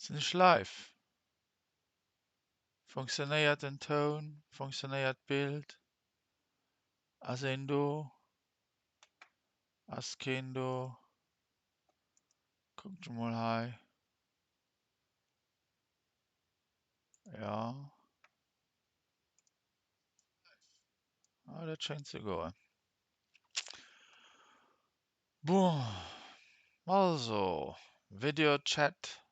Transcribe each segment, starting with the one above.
Sinn ech live? Funktionéiert den Toun? Funktionéiert d'Bild? Ass een do? Ass keen do? Kuckt emol hei. Jo. Ah, dat schéngt ze goen. Bon, also Videochat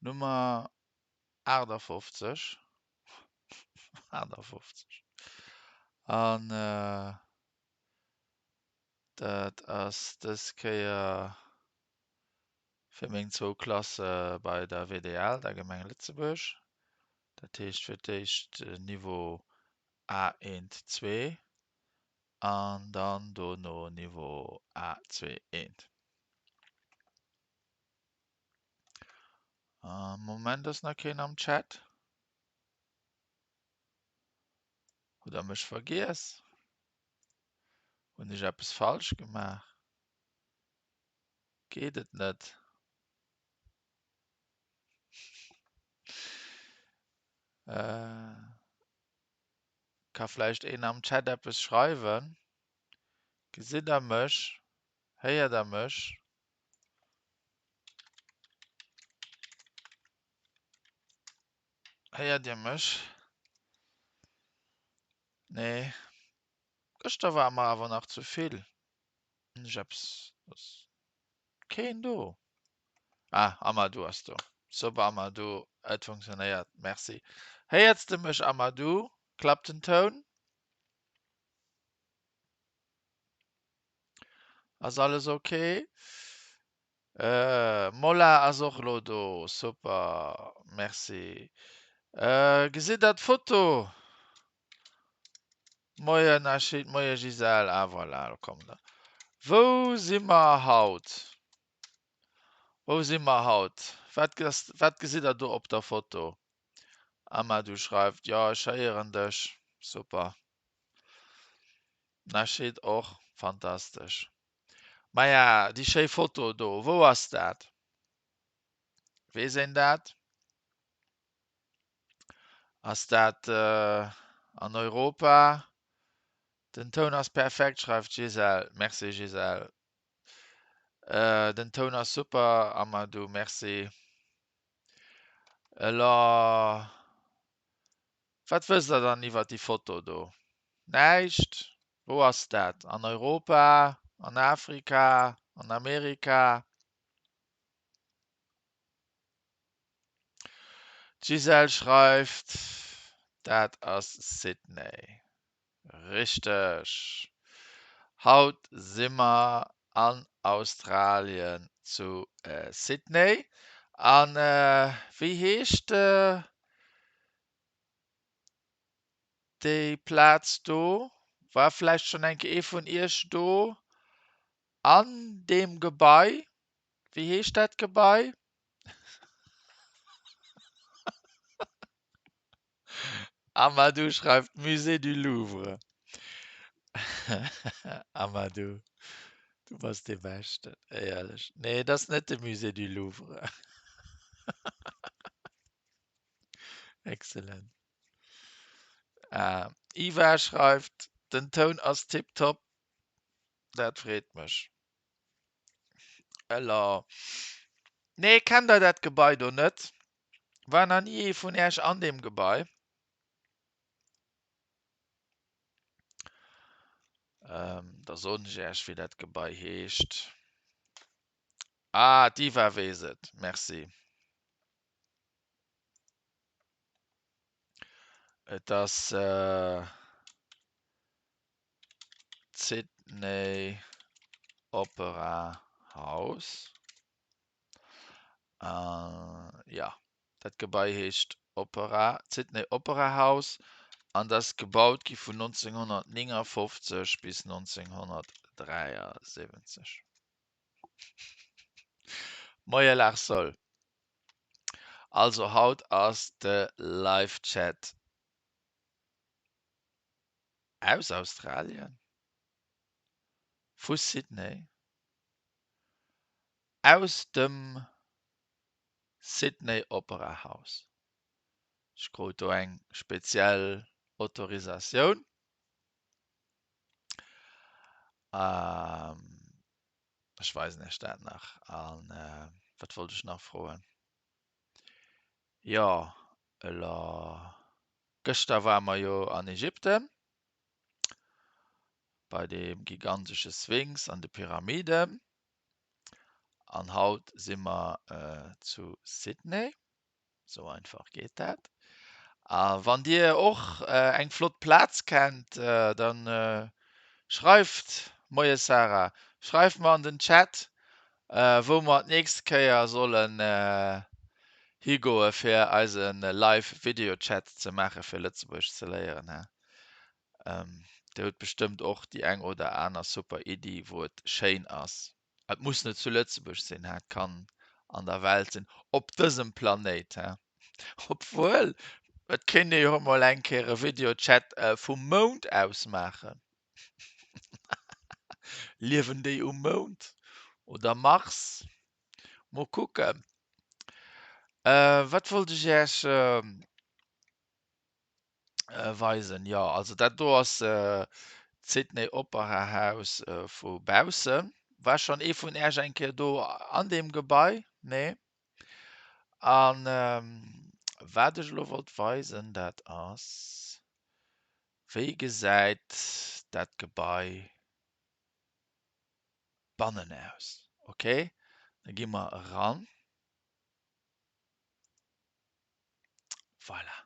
Nummer 58. 58. An dat ass dës Kéier fir meng zwou Klasse bei der WDL, der Gemeng Lëtzebuerg. Dat heescht fir d'éischt Niveau A1, 2 an dann dono Niveau A2, 1. Am Moment ass nach keen am Chat. Hutt der mech vergiess? Hunn ech eppes falsch gemaach? Geet et net? Ka vläicht een am Chat eppes schreiwen? Gesitt der mech? Héiert der mech? Héiert Dir mech? Nee. Gëschter ware mer awer nach zu vill. Hunn ech eppes, ass keen do? Ah, Amadou ass do. Super Amadou, et funktionéiert. Merci. Héierts de mech Amadou? Klappt den Toun? Ass alles ok? Mola ass och elo do, super, merci. Gesitt der d'Foto? Moien Nachit, moie Gisèle, ah voilà, elo kommt der. Wou si mer haut? Wou si mer haut? Wat wat gesitt der do op der Foto? Amadou schreift, jo ech héieren dech, super. Nachit och, fantastesch. Maja, déi schéi Foto do, wou ass dat? Weess een dat? Ass dat an Europa? Den Toun ass perfekt, schreift d'Gisèle. Merci Gisèle. Den Toun ass super, Amadou, merci. Elo, wat wësst der dann iwwer déi Foto do? Näischt? Wou ass dat? An Europa? An Afrika? An Amerika? D'Gisèle schreift, Dat ass Sydney. Richteg! Haut si mer an Australien zu Sydney. A wéi heescht déi Plaz do? War vläicht schonn eng Kéier ee vun iech do an deem Gebai? Wéi heescht dat Gebai? Amadou schreift Musée du Louvre. Amadou, du bass dee Beschten, éierlech. Nee, et ass net de Musée du Louvre. Excellent. Ah, Iva schreift, den Toun ass tiptop. Dat freet mech. Ella. Nee, kennt der dat Gebai do net? War nach ni ee vun Äech an deem Gebai? Da soen ech Äech, wéi dat Gebai heescht. Ah, d'Iva weess et. Merci. Et ass d'Sydney Opera House. Jo, dat Gebai heescht Opera, d'Sydney Opera House an dat ass gebaut gi vun 1959 bis 1973. Moie Larsol. Also haut ass de Live-Chat aus Australien, vu Sydney, aus dem. Sydney Opera House. Ech krut do eng speziell Autorisatioun. Ech weisen Iech dat nach. An wat wollt ech nach froen? Jo, elo gëschter ware mer jo an Ägypten bei deem gigantesche Sphinx an de Pyramiden. An haut si mer zu Sydney. Sou einfach geet dat. A wann Dir och eng flott Plaz kennt, da schreift, Moie Sarah, schreift mer an den Chat, wou mer d'nächst Kéier sollen higoe fir eise Live Video Chat ze maache fir Lëtzebuergesch ze léieren. Dir hutt bestëmmt och déi eng oder aner super Iddi wou et schéin ass. Et muss net zu Lëtzebuerg sinn, et kann an der Welt sinn, op dësem Planéit. Obwuel, et kéint ee jo emol eng Kéier e Videochat vum Mound aus maachen. Liewen déi um Mound oder Mars? Mol kucken. Wat wollt ech Iech weisen. Jo, also dat do ass d'Sydney Opera House vu baussen. War schonn ee vun Äech eng Kéier do an deem Gebai? Nee? An wat ech elo wollt weisen, dat ass, wéi gesäit dat Gebai bannen aus. Okay, da gi mer eran. Voilà.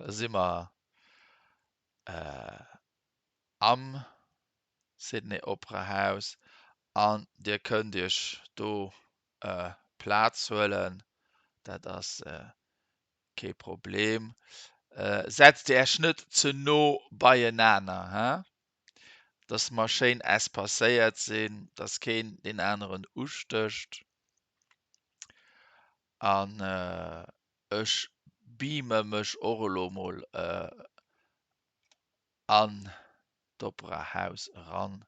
Da si mer am Sydney Opera House an Dir kënnt Iech do Plaz huelen. Dat ass kee Problem. Setzt Iech net ze no beienaner, he? Dass mer schéin espacéiert sinn, dass keen deen aneren ustécht. An ech beame mech och elo mol an d'Operahaus eran.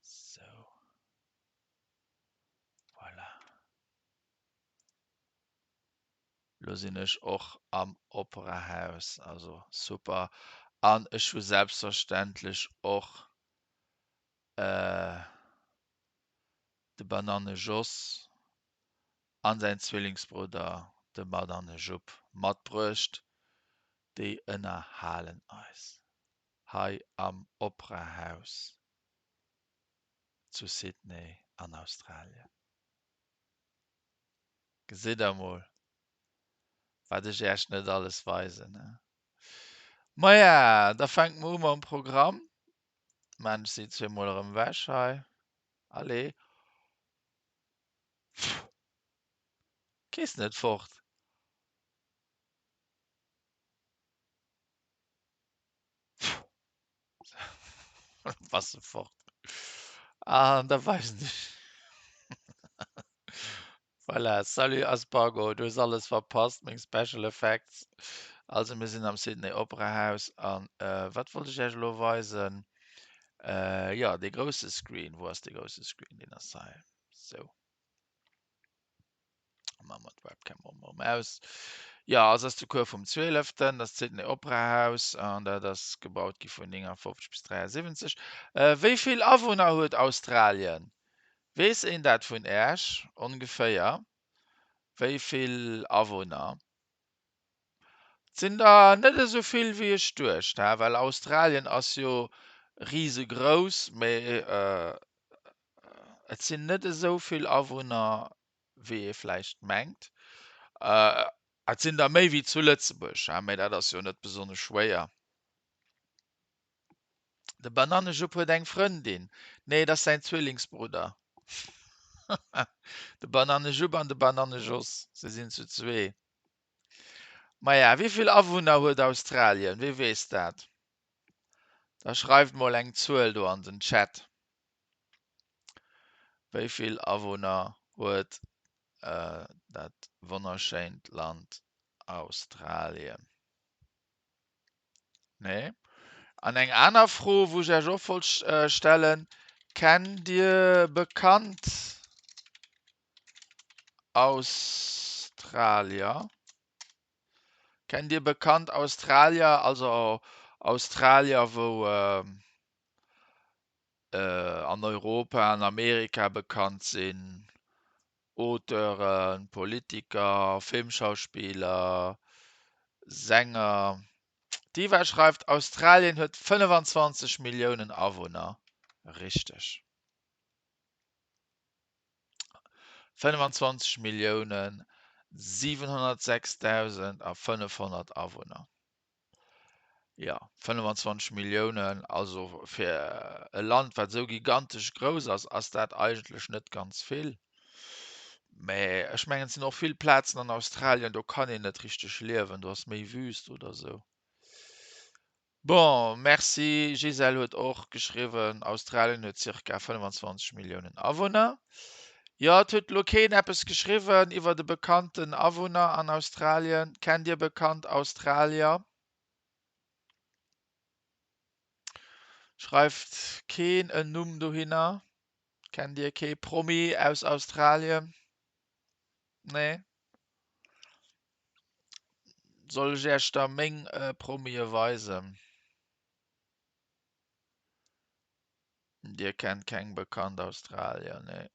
Sou, voilà. Lo sinn ech och am Operahaus, also super. An ech hu selbstverständlech och de Bananne Jos an säin Zwillingsbrudder, de Bananne Jupp, matbruecht. Déi ënnerhalen eis hei am Operahaus zu Sydney an Australien. Gesitt der mol, wat ech Äech net alles weisen, he? Maja, da fänke mer u mam Programm. Maan ech si zweemol erëm ewech hei. Allez. Gees net fort. Bass de fort. An da weisen ech. Voilà, salut Aspargo, du hues alles verpasst, meng Special Effects. Also mir sinn am Sydney Opera House an wat wollt ech Iech elo weisen? Jo, dee grousse Screen, wou ass dee grousse Screen? Deen ass hei. Sou. Maache mer d'Webcam och mol erëm aus. Jo, also ass de Cours vum 12. Dat ass d'Sydney Opera House an dat ass gebaut gi vun 59 bis 73. Wéi vill Awunner huet Australien? Weess een dat vun Äech ongeféier? Wéi vill Awunner? Et sinn der net esou vill wéi ech duecht, ha, well Australien ass jo risegrouss, mee et sinn net esou vill Awunner wéi ee vläicht mengt. Et sinn der méi wéi zu Lëtzebuerg, ha, mee dat ass jo net besonnesch schwéier. De Banannejupp huet eng Frëndin. Nee, et ass säin Zwillingsbrudder. De Banannejupp an de Banannejos, se sinn zu zwee. Maja, wéi vill Awunner huet Australien? Wie weess dat? Da schreift mol eng Zuel do an den Chat. Wéi vill Awunner huet dat wonnerschéint Land Australien? Nee. An eng aner Fro, wou ech Iech och wollt stellen, Kennt Dir bekannt Australier? Kennt Dir bekannt Australier, also Australier wou an Europa, an Amerika bekannt sinn, Auteuren, Politiker, Filmschauspiller, Sänger. D'Iva schreift, Australien huet 25 Milliounen Awunner. Richteg. 25 Milliounen 706.000 a 500 Awunner. Jo, 25 Milliounen, also fir e Land, wat esou gigantesch grouss ass, ass dat eigentlech net ganz vill. Mä ech mengen, et sinn och vill Plazen an Australien, do kann een net richteg liewen, do ass méi Wüst oder esou. Bon, merci. Gisèle huet och geschriwwen, Australien huet zirka 25 Milliounen Awunner. Jo, et huet elo keen eppes geschriwwen iwwer e bekannten Awunner an Australien. Kennt Dir bekannt Australier? Schreift keen en Numm dohinner? Kennt Dir kee Promi aus Australien? Nee? Soll ech Iech da meng Promie weisen? Dir kennt keng bekannt Australier, nee.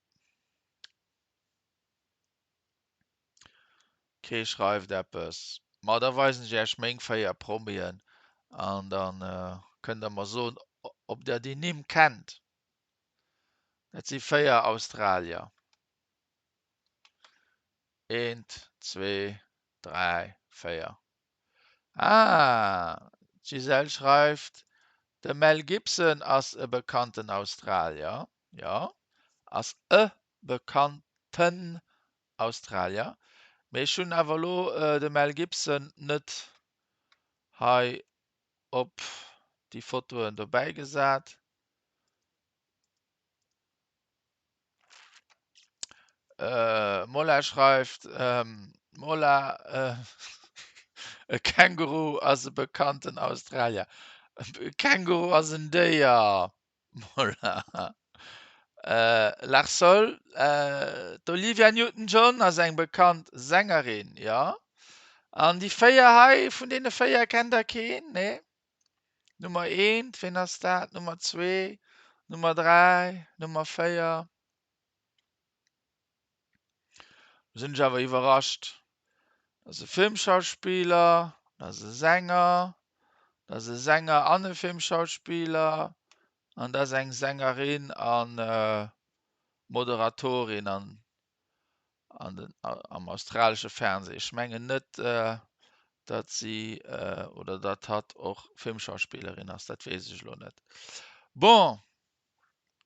Kee schreift eppes. Ma da weisen ech Iech meng 4 Promien an da kënnt der mer soen, ob der déi Nimm kennt. Dat si 4 Australier. Eent, zwee, dräi, 4. Ah, d'Gisèle schreift, de Mel Gibson ass e bekannten Australier. Jo, ass e bekannten Australier. Mee ech hunn awer elo de Mel Gibson net hei op déi Fotoen dobäi gesat. Mola schreift, Mola, e Känguru ass e bekannten Australier. E Känguru ass en Déier, Mola. Larsol, d'Olivia Newton-John ass eng bekannt Sängerin, jo. An déi 4 hei, vun deene 4 kennt der keen, nee? Nummer eent, ween ass dat? Nummer zwee, Nummer dräi, Nummer 4. Do sinn ech awer iwwerrascht. Dat ass e Filmschauspiller, dat ass e Sänger, dat ass e Sänger an e Filmschauspiller an dat ass eng Sängerin a Moderatorin an an den, am australesche Fernseh. Ech mengen net, datt si oder datt hatt och Filmschauspillerin ass, dat weess ech elo net. Bon,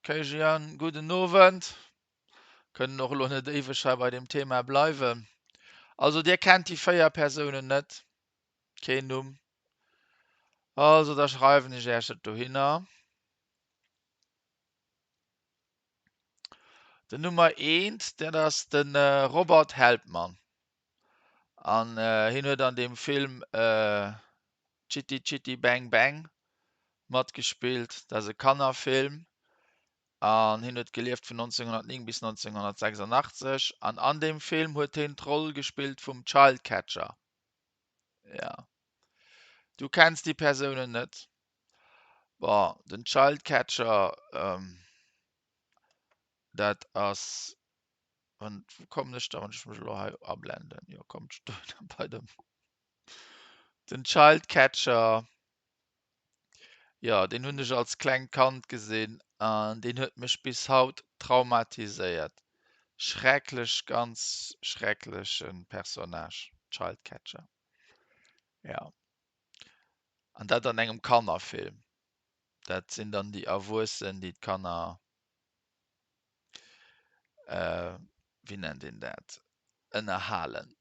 Kéijian, gudden Owend. Kënnen och elo net éiweg hei bei deem Thema bleiwen. Also Dir kennt déi 4 Persounen net, keen Numm. Also da schreiwen ech Iech dat dohinner. Den Nummer eent, dat ass de Robert Helpmann. An hien huet an deem Film Chitty Chitty Bang Bang matgespillt. Dat ass e Kannerfilm. An hien huet gelieft vun 1909 bis 1986. An an deem Film huet hien d'Roll gespillt vum Childcatcher. Ja. Du kenns déi Persounen net. Bon, den Childcatcher, dat ass, wann, wou kommen ech da, wann ech mech elo hei ablenden? Jo, kommt ech do bei dem, den Childcatcher, jo, deen hunn ech als klengt Kand gesinn an deen huet mech bis haut traumatiséiert. Schrecklech, ganz schreckleche Personnage, Childcatcher, jo. An dat an engem Kannerfilm. Dat sinn dann déi Erwuessen, déi d'Kanner, wéi nennt een dat, ënnerhalen.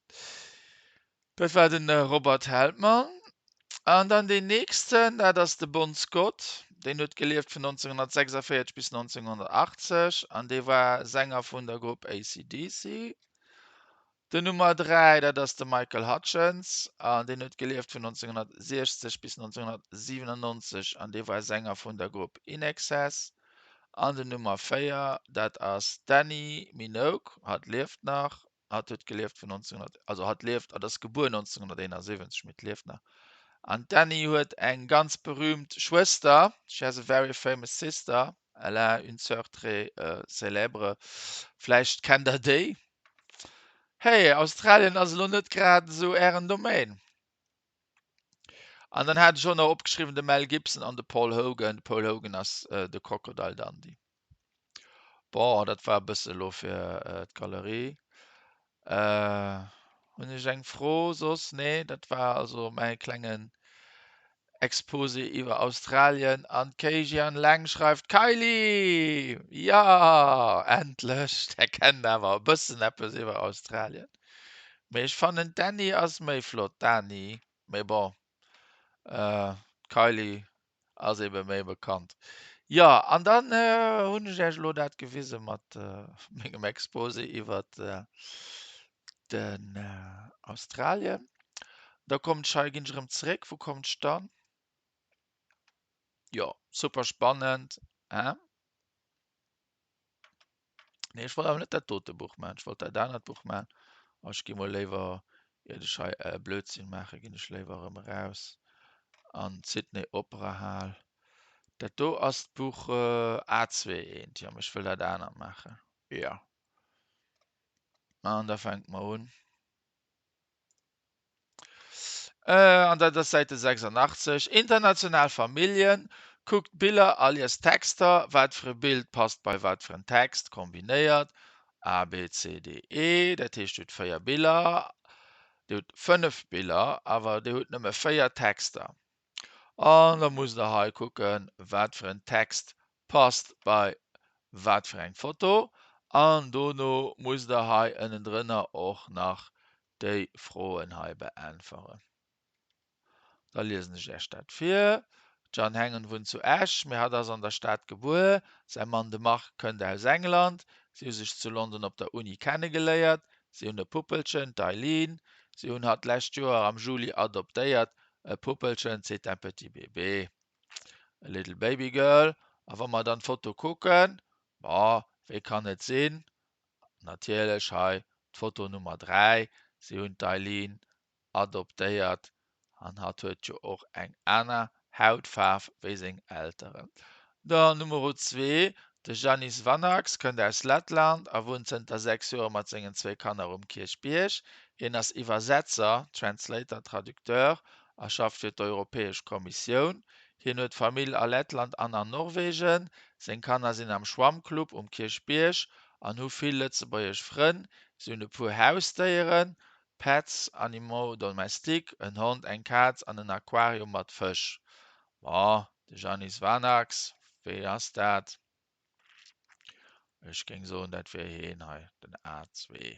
Dat war de Robert Helpmann. An dann deen nächsten, dat ass de Bon Scott. Deen huet gelieft vun 1946 bis 1980 an dee war Sänger vun der Grupp AC/DC. Den Nummer 3, dat ass de Michael Hutchence an deen huet gelieft vun 1960 bis 1997 an dee war Sänger vun der Grupp INXS. An den Nummer 4, dat ass d'Dannii Minogue, hatt lieft nach, hatt huet gelieft vun 1900, also hatt lieft, hatt ass gebuer 1971, mee lieft nach. An d'Dannii huet eng ganz berühmt Schwëster, she has a very famous sister, elle a une sœur très célèbre, vläicht kennt der déi. Hey, Australien ass elo net grad esou ären Domaine. An dann hat ech och nach opgeschriwwen de Mel Gibson an de Paul Hogan. De Paul Hogan ass de Crocodile Dundee. Bon, dat war e bësse elo fir d'Galerie. Hunn ech eng Fro soss? Nee, dat war also mäi klengen Exposé iwwer Australien. An d'Keijian Leng schreift, Kylie! Jo, endlech! Der kennt awer e bëssen eppes iwwer Australien. Mee ech fannen d'Dany ass méi flott, Dani, mee bon, d'Kylie ass ebe méi bekannt. Jo, an dann hunn ech Iech elo dat gewise mat mengem Exposé iwwer den Australien. Da kommt ech hei, ginn ech erëm zeréck, wou kommt ech dann? Jo, super spannend, hein? Nee, ech wollt awer net dat dote Buch maachen, ech wollt dat anert Buch maachen. A ech gi mol léiwer, iert ech hei e Blödsinn maachen, ginn ech léiwer erëm eraus an d'Sydney Opera Hal. Dat do ass d'Buch A2 eent, jo, mee ech wëll dat anert maachen. Jo. An da fänke mer un. An dat ass Säite 86, International Familljen, kuckt Biller a liest Texter, wat fir e Bild passt bei wat fir en Text, kombinéiert A, B, C, D, E, dat heescht dir hutt 4 Biller, dir hutt 5 Biller, awer dir hutt nëmme 4 Texter. An da musst der hei kucken, wat fir en Text passt bei wat fir eng Foto. An dono musst der hei ënnendrënner och nach déi Froen hei beäntweren. Da liesen ech Iech dat vir. D'Jeanne Hengen wunnt zu Esch, mee hatt ass an der Stad gebuer. Säi Mann, de Marc, kënnt aus England. Si hu sech zu London op der Uni kennegeléiert. Si hunn e Puppelchen, d'Eileen. Si hunn hatt d'lescht Joer am Juli adoptéiert. E Puppelchen, c'est un petit bébé, a little baby girl. A wa mer dann d'Foto kucken, ma wéi kann et sinn, Natierlech hei d'Foto Nummer 3, si hunn d'Eileen adoptéiert an hatt huet jo och eng aner Hautfaarf wéi seng Elteren. Dann Numero zwee, de Janis Vanags kënnt aus Lettland a wunnt zënter 6 Joer mat sengen zwéi Kanner um Kierchbierg. Hien ass Iwwersetzer, Translator, Traducteur, a schafft fir d'Europäesch Kommissioun. Hien huet Famill a Lettland an an Norwegen. Seng Kanner sinn am Schwammclub um Kierchbierg an hu vill lëtzebuergesch Frënn. Si hunn e puer Hausdéieren, Pets, animaux domestiques, en Hond, eng Kaz an en Aquarium mat Fësch. Ma de Janis Vanags, wéi ass dat? Ech géing soen, dat wier heen hei, den A2.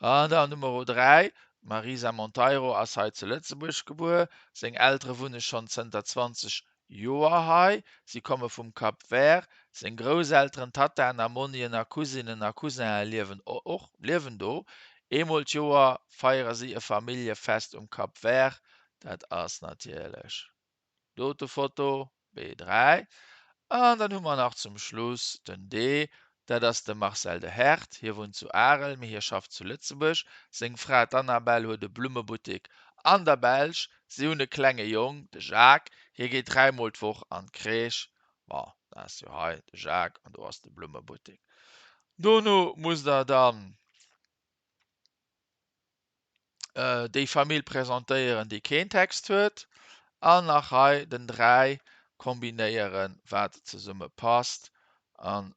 An dann Numero 3, d'Marisa Monteiro ass hei zu Lëtzebuerg gebuer. Seng Eltere wunne schonn zënter 20 Joer hei. Si komme vum Cap Vert. Seng Grousselteren, Tattaen a Monnien a Cousinen a Cousinen liewen och liewen do. Eemol d'Joer feiere si e Familljefest um Cap Vert. Dat ass natierlech Dote Foto, B3. An dann hu mer nach zum Schluss den D. Dat ass de Marcel de Hert. Hie wunnt zu Arel, mee hie schafft zu Lëtzebuerg. Seng Fra, d'Annabelle, huet e Blummebuttek an der Belsch. Si hunn e klenge Jong, de Jacques. Hie geet dräimol d'Woch an d'Crèche. Bon, dat ass jo hei de Jacques an do ass de Blummebuttek. Dono musst Der dann. Déi Famill presentéieren, déi keen Text huet, an nach hei den 3 kombinéieren, wat zesumme passt. An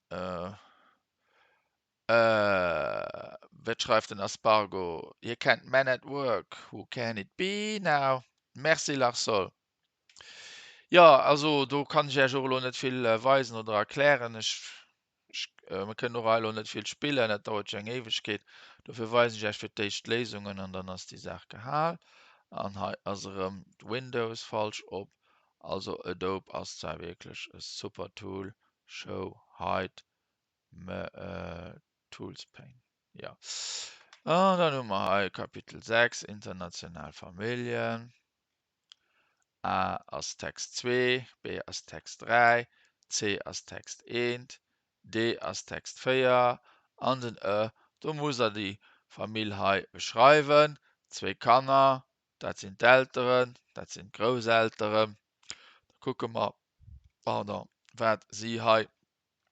wat schreift den Aspargo? Hie kennt Men at Work, Who can it be now? Merci Larsol. Jo, also do kann ech Iech och elo net vill weisen oder erklären. Ech, ech, mir kënnen och hei elo net vill spillen, dat dauert jo eng Éiwegkeet. Dofir weisen ech Iech fir d'éischt d'Léisungen an dann ass déi Saach gehal. An hei ass erëm d'Windows falsch op. Also Adobe ass zwar wierklech e super Tool, Show, Hide, me Tools Pane, jo. An dann hu mer hei Kapitel 6, international Familljen. A ass Text 2, B ass Text 3, C ass Text 1, D ass Text 4 an den E, do musst der déi Famill hei beschreiwen, zwee Kanner, dat sinn d'Elteren, dat sinn d'Grousselteren. Da kucke mer, pardon, wat si hei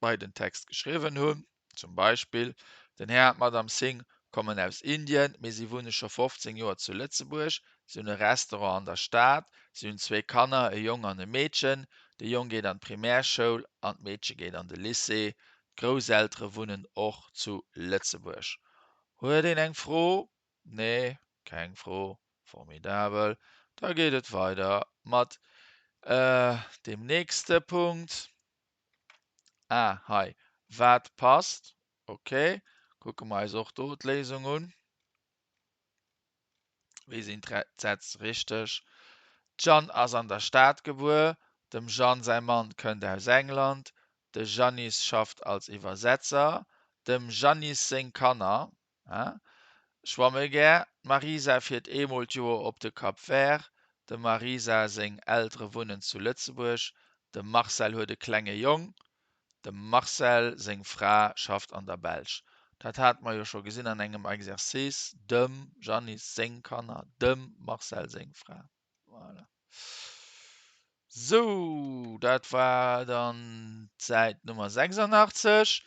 bei den Text geschriwwen hunn. Zum Beispill, Den Här an d'Madame Singh kommen aus Indien, mee si wunne scho 15 Joer zu Lëtzebuerg. Si hunn e Restaurant an der Stad. Si hunn zwee Kanner, e Jong an e Meedchen. De Jong geet an d'Primärschoul an d'Meedche geet an de Lycée. D'Grousseltere wunnen och zu Lëtzebuerg. Huet een eng Fro? Nee, keng Fro. Formidabel. Da geet et weider mat deem nächste Punkt. Ah, hei. Wat passt? Ok. Kucke mer eis och do d'Léisung un. Wéi sinn d'Sätz richteg? D'Jeanne ass an der Stad gebuer. Dem Jeanne säi Mann kënnt aus England. De Janis schafft als Iwwersetzer. Dem Janis seng Kanner schwamme gär. D'Marisa fiert eemol d'Joer op de Cap Vert. Dem Marisa seng Eltere wunnen zu Lëtzebuerg. De Marcel huet e klenge Jong. Dem Marcel seng Fra schafft an der Belsch. Dat hate mer jo scho gesinn an engem Exercice, dem Janis seng Kanner, dem Marcel seng Fra. Voilà. Sou, dat war dann d'Säit Nummer 86.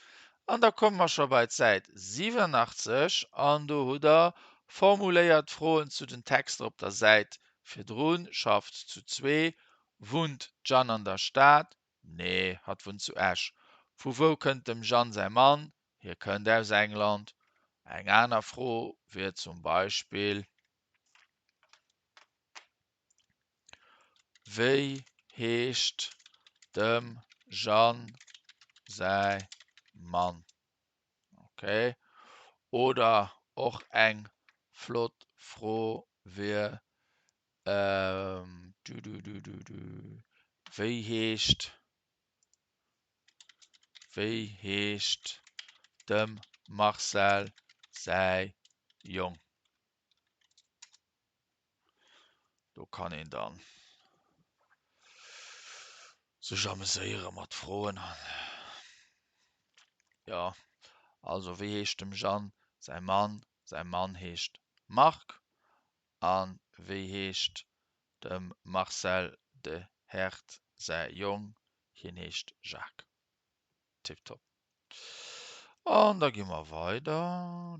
An da komme mer scho bei d'Säit 87 an do hutt Der formuléiert Froen zu den Texter op der Säit virdrun, schafft zu zwee, wunnt d'Jeanne an der Stad? Nee, hatt wunnt zu Esch. Vu wou kënnt dem Jeanne säi Mann? Hie kënnt aus England. Eng aner Fro wier zum Beispill, Wéi heescht dem Jeanne säi Mann? Okay. Oder och eng flott Fro wier, Wéi heescht Wéi heescht dem Marcel säi Jong? Do kann een dann sech ameséiere mat Froen. Jo, also wéi heescht dem Jeanne säi Mann? Säi Mann heescht Marc. A wéi heescht dem Marcel de Hert säi Jong? Hien heescht Jacques. Tiptop. An da gi mer weider.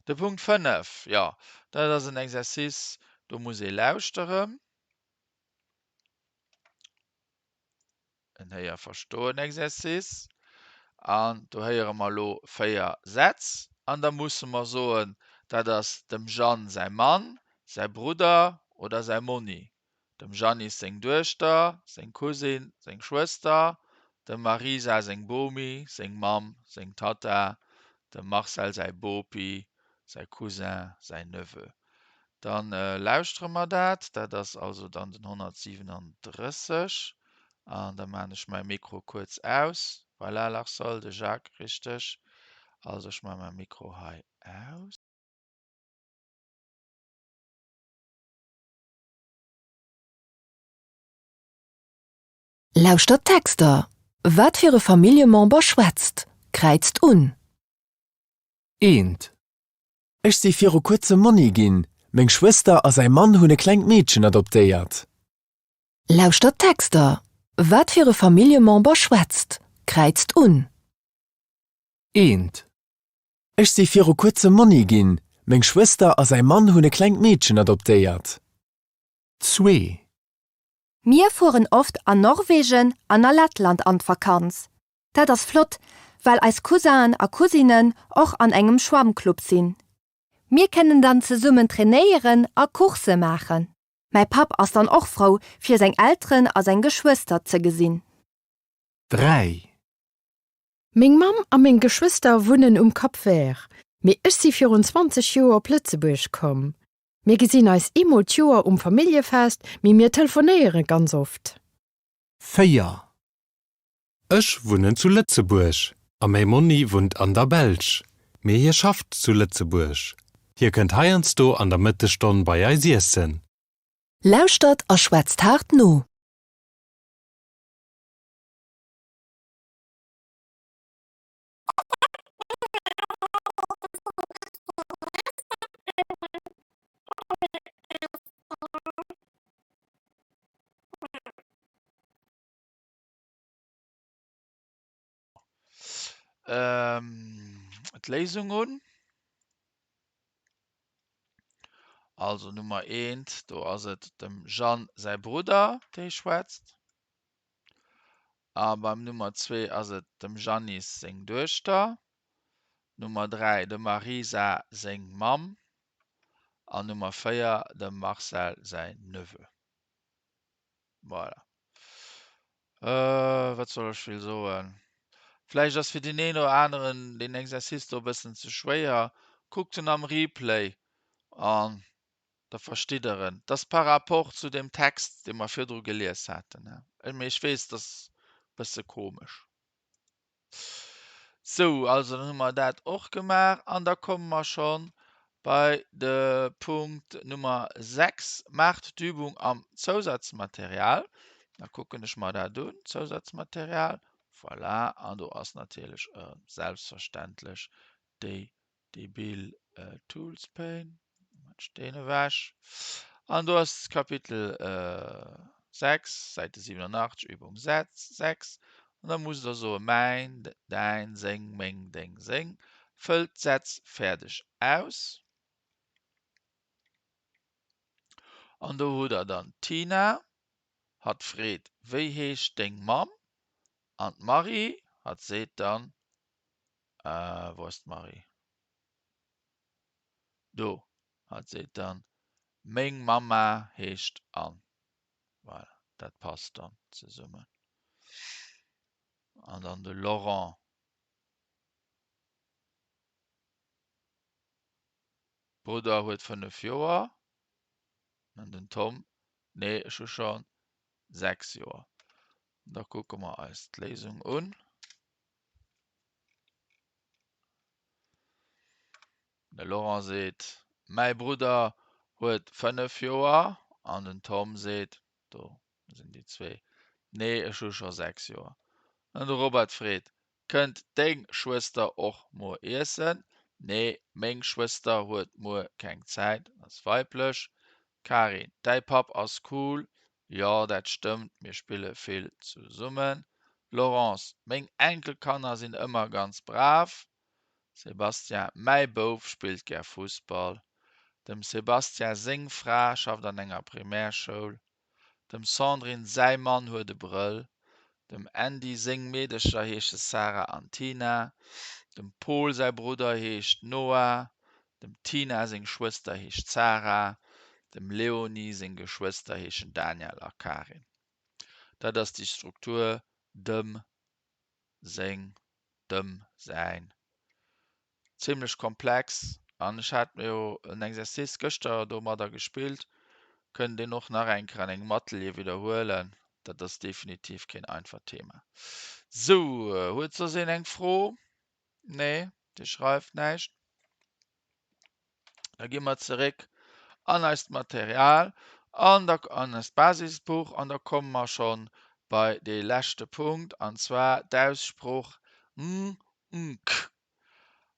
De Punkt 5, jo, dat ass en Exercice, do muss ee lauschteren. En Héier-Verstoen-Exercice. An do héiere mer elo 4 Sätz an da musse mer soen, dat ass dem Jeanne säi Mann, säi Brudder oder säi Monni, dem Jeanny seng Duechter, seng Cousine, seng Schwëster, dem Marisa seng Bomi, seng Mamm, seng Tatta, dem Marcel säi Bopi, säi Cousin, säin Neveu. Dann lauschtere mer dat. Dat ass also dann den 137. An da maan ech mäi Mikro kuerz aus. Voilà, Larsol, de Jacques, richteg. Also ech maa mäi Mikro hei aus. Lauschtert d'Texter. Wat fir e Familljemember schwätzt? Kräizt un. Eent. Ech si viru kuerzem Monni ginn. Meng Schwëster a säi Mann hunn e klengt Meedchen adoptéiert. Lauschtert d'Texter. Wat fir e Familljemember schwätzt? Kräizt un. Eent. Ech si viru kuerzem Monni ginn. Meng Schwëster a säi Mann hunn e klengt Meedchen adoptéiert. Zwee. Mir fueren oft an Norwegen an a Lettland an d'Vakanz. Dat ass flott, well eis Cousin'en a Cousinen och an engem Schwammclub sinn. Mir kënnen dann zesummen trainéieren a Coursse maachen. Mäi Papp ass dann och frou, fir seng Elteren a seng Geschwëster ze gesinn. 3. Meng Mamm a meng Geschwëster wunnen um Cap Vert, mee ech si virun 20 Joer op Lëtzebuerg komm. Mir gesinn eis eemol d'Joer um Familljefest, mee mir telefonéiere ganz oft. 4. Ech wunnen zu Lëtzebuerg a mäi Monni wunnt an der Belsch, mee hie schafft zu Lëtzebuerg. Hie kënnt heiansdo an der Mëttesstonn bei eis iessen. Lauschtert a schwätzt haart no. D'Léisung un. Also Nummer eent, do ass et dem Jeanne säi Brudder, dee schwätzt. A beim Nummer zwee ass et dem Janice seng Duechter. Nummer 3 dem Marisa seng Mamm an Nummer 4 dem Marcel säin Neveu. Voilà. Wat soll ech vill soen? Vläicht ass fir deen een oder aneren deen Exercice do e bëssen ze schwéier. Kuckt en am Replay an da verstitt der en. 't ass par rapport zu deem Text, dee mer virdru gelies haten. Mee ech weess, 't ass e bësse komesch. Sou, also dann hu mer dat och gemaach an da komme mer scho bei de Punkt Nummer 6, Maacht d'Übung am Zousatzmaterial. Da kucken ech mer dat un, Zousatzmaterial, voilà, an do ass natierlech erëm selbstverständlech déi Debil Tools Pane, mat Steen ewech. An do ass Kapitel 6, Säite 87, Übung 6. An da musst der soe mäin, däin, seng, meng, deng, seng. Fëllt d'Sätz fäerdeg aus. An do hutt der dann d'Tina. Hatt freet, Wéi heescht deng Mamm? An d'Marie, hatt seet dann, Äh, wou ass d'Marie? Do. Hatt seet dann, Meng Mamma heescht Anne. Voilà, dat passt dann zesummen. An dann de Laurent. Brudder huet 5 Joer. An den Tom, nee, ech hu scho 6 Joer. Da kucke mer eis d'Léisung un. De Laurent seet, Mäi Brudder huet 5 Joer. An den Tom seet, do sinn déi zwee, Nee, ech hu scho 6 Joer. An de Robert freet, Kënnt deng Schwëster och muer iessen? Nee, meng Schwëster huet muer keng Zäit, ass weiblech. Karin, Däi Papp ass cool. Jo, dat stëmmt, mir spille vill zesummen. Laurence, Meng Enkelkanner sinn ëmmer ganz brav. Sébastien, Mäi Bouf spillt gär Fussball. Dem Sébastien seng Fra schafft an enger Primärschoul. Dem Sandrine säi Mann huet e Brëll. Dem Andy seng Meedecher heesche Sarah an Tina. Dem Pol säi Brudder heescht Noah. Dem Tina seng Schwëster heescht Zara. Dem Léonie seng Geschwëster heeschen Daniel a Karin. Dat ass déi Struktur, dem seng, dem säin. Zimlech komplex an ech hat jo en Exercice gëschter domadder gespillt. Kënnt een och nach eng Kéier an engem Atelier widderhuelen. Dat ass definitiv keen einfacht Thema. Sou, huet soss een eng Fro? Nee, Dir schreift näischt. Da gi mer zeréck an eist Material an da an eist Basisbuch an da komme mer schonn bei dee leschte Punkt an zwar d'Aussprooch ng, nk.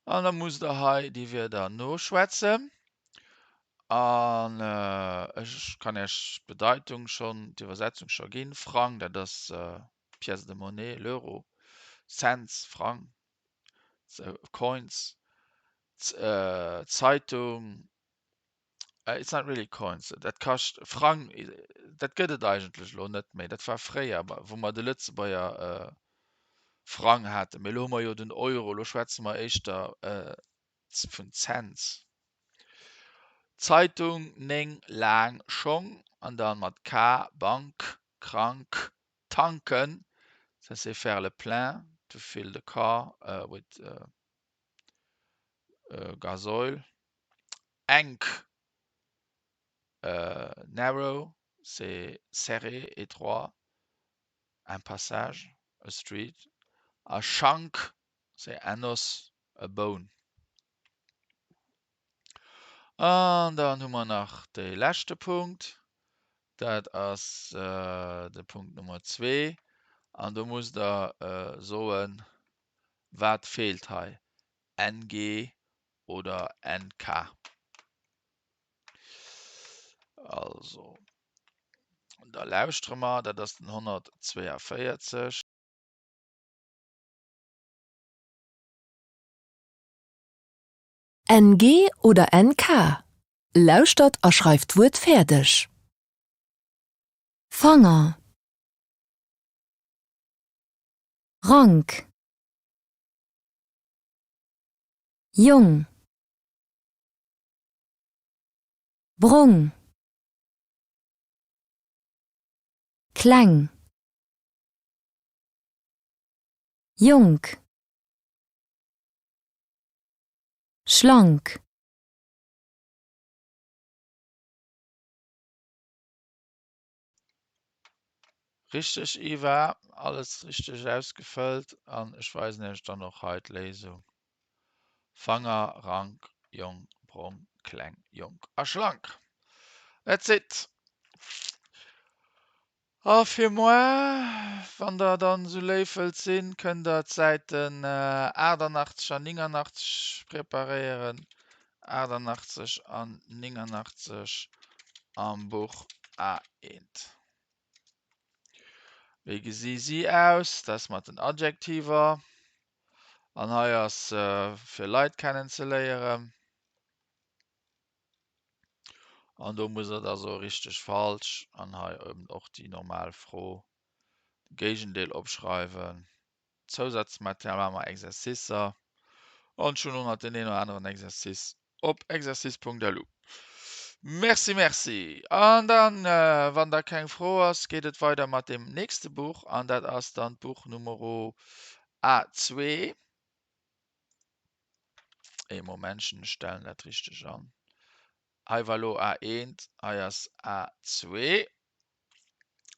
An da musst Der hei déi Wierder noschwätzen an ech kann Iech d'Bedeitung schonn, d'Iwwersetzung scho ginn. Frang, dat ass d'Pièce de monnaie, l'Euro, Cents, Frang, Coins, Zeitung, it's not really coins, dat kascht Frang, dat gëtt et eigentlech elo net méi, dat war fréier, wou mer de Lëtzebuerger Frang haten, mee elo hu mer jo den Euro, elo schwätze mer éischter vun Cents. Zeitung, 9 laang Schong an dann mat K, Bank, krank, tanken, ça c'est faire le plein, to fill the car with gasoil, enk, narrow, c'est serré, étroit, un passage, a street, a Schank, c'est un os, a bone. An dann hu mer nach de leschte Punkt. Dat ass de Punkt Nummer zwee. An do musst Der soen, wat feelt hei, NG oder NK. Also, da lauschtere mer, dat ass den 142. NG oder NK? Lauschtert a schreift d'Wuert fäerdeg. Fanger Rank Jong Brong Kleng Jonk Schlank. Richteg Eva, alles richteg ausgefëllt an ech weisen iech dann och hei d'Léisung. Fanger, Rank, Jong, Brong, Kleng, Jonk a Schlank. That's it! A fir moar, wann der dann esou léif wëllt sinn, kënnt der d'Säiten 88 an 89 preparéieren, 88 an 89 am Buch A1. Wéi gesi si aus? Dat ass mat den Adjektiver. An hei ass fir Leit kennenzeléieren. An do muss Der da soe richteg, falsch an hei eben och déi normal Fro, de Géigendeel opschreiwen. Zousazmaterial maache mer Exercicer an ech hunn och nach deen een oder aneren Exercice op exercice.lu. Merci, merci. An dann, wann da keng Fro ass, geet et weider mat deem nächste Buch an dat ass dann d'Buch Numero A2. Ee Momentchen, ech stellen dat richteg an. Hei war elo A1, hei ass A2.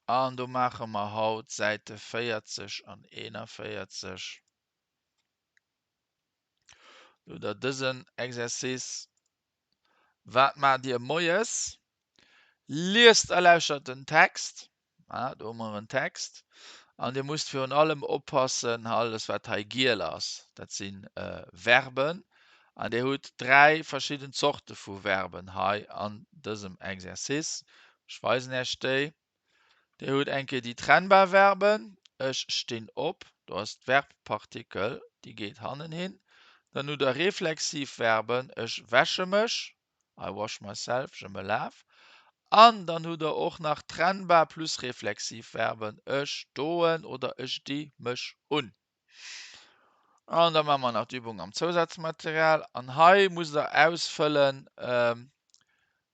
An do maache mer haut d'Säite 40 an 41. Do hutt Der dësen Exercice. Wat maacht Dir moies? Liest a lauschtert den Text. Ah, do hu mer en Text. An Dir musst virun allem oppassen, alles wat hei giel ass, dat si Verben. An Dir hutt 3 verschidden Zorte vu Verben hei an dësem Exercice. Ech weisen Iech déi. Dir hutt eng Kéier déi trennbar Verben, ech stinn op, do ass d'Verbpartikel, déi geet hannen hin. Dann hutt Der reflexiv Verben, ech wäsche mech, I wash myself, je me lave. An dann hutt Der och nach trennbar plus reflexiv Verben, ech doen oder ech di mech un. An da maache mer nach d'Übung am Zousazmaterial. An hei musst Der ausfëllen,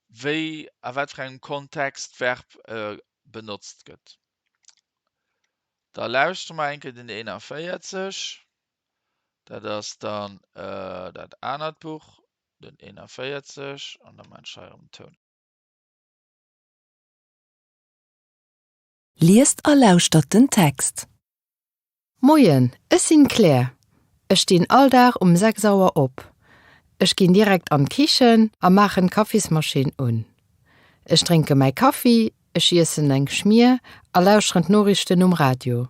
wéi a wat fir engem Kontext d'Verb benotzt gëtt. Da lauschtere mer eng Kéier den 41. Dat ass dann dat anert Buch, den 41. An da maachen ech hei erëm den Toun. Liest a lauschtert den Text. Moien, ech sinn d'Claire. Ech stinn all Dag um 6 Auer op. Ech ginn direkt an d'Kichen a maachen d'Kaffismaschinn un. Ech drénke mäi Kaffi, ech iessen eng Schmier a lauschteren d'Noriichten um Radio.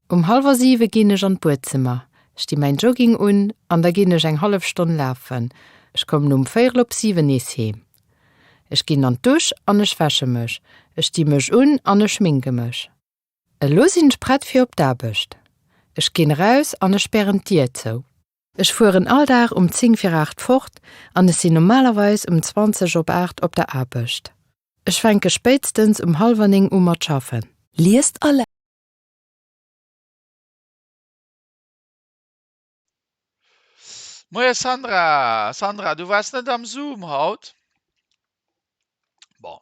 Um hallwer siwe ginn ech an d'Buedzëmmer, ech di mäin Jogging un an da ginn ech eng hallef Stonn lafen. Ech kommen um véierel op siwen nees heem. Ech ginn an d'Dusch an ech wäsche mech, ech di mech un an ech schminke mech. Elo sinn ech prett fir op d'Aarbecht. Ech ginn eraus an ech spären d'Dier zou. Ech fueren all Dag um 10 vir 8 fort an ech sinn normalerweis um 20 op 8 op der Aarbecht. Ech fänke spéitstens um hallwer 9 u mat schaffen. Liest a Moie Sandra! Sandra, du waars net am Zoom haut? Bon.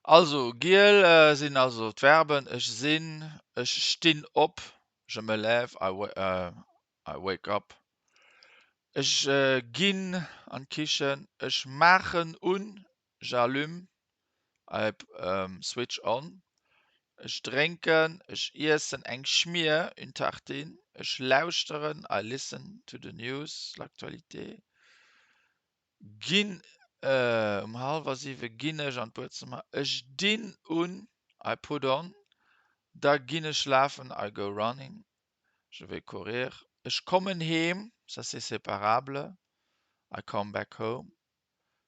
Also, giel sinn also d'Verben, ech sinn, ech stinn op, je me lève, I, I wake up, ech ginn an d'Kichen, ech maachen un, j'allume, I switch on, ech drénken, ech iessen eng Schmier, une tartine, ech lauschteren, I listen to the news, l'actualité, ginn. Um hallwer siwe ginn ech an d'Buedzëmmer. Ech dinn un, I put on. Da ginn ech lafen, I go running, je vais courir. Ech kommen heem, ça c'est séparable, I come back home.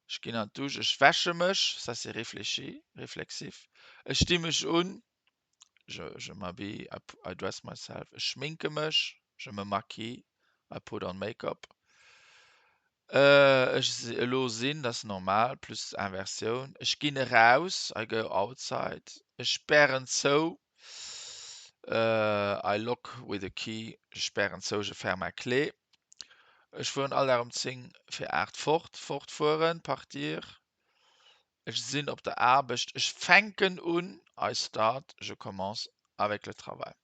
Ech ginn an d'Dusch. Ech wäsche mech, ça c'est réfléchi, réflexif. Ech di mech un, je, je m'habille, I, I dress myself. Ech schminke mech, je me maquille, I put on makeup. Ech si, elo sinn, dat ass normal, plus Inversioun. Ech ginn eraus, I go outside. Ech spären zou, I lock with a key. Ech spären zou, je ferme à clé. Ech fueren all Dag um 10 fir 8 fort, fortfueren, partir. Ech sinn op der Aarbecht. Ech fänken un, I start, je commence avec le travail.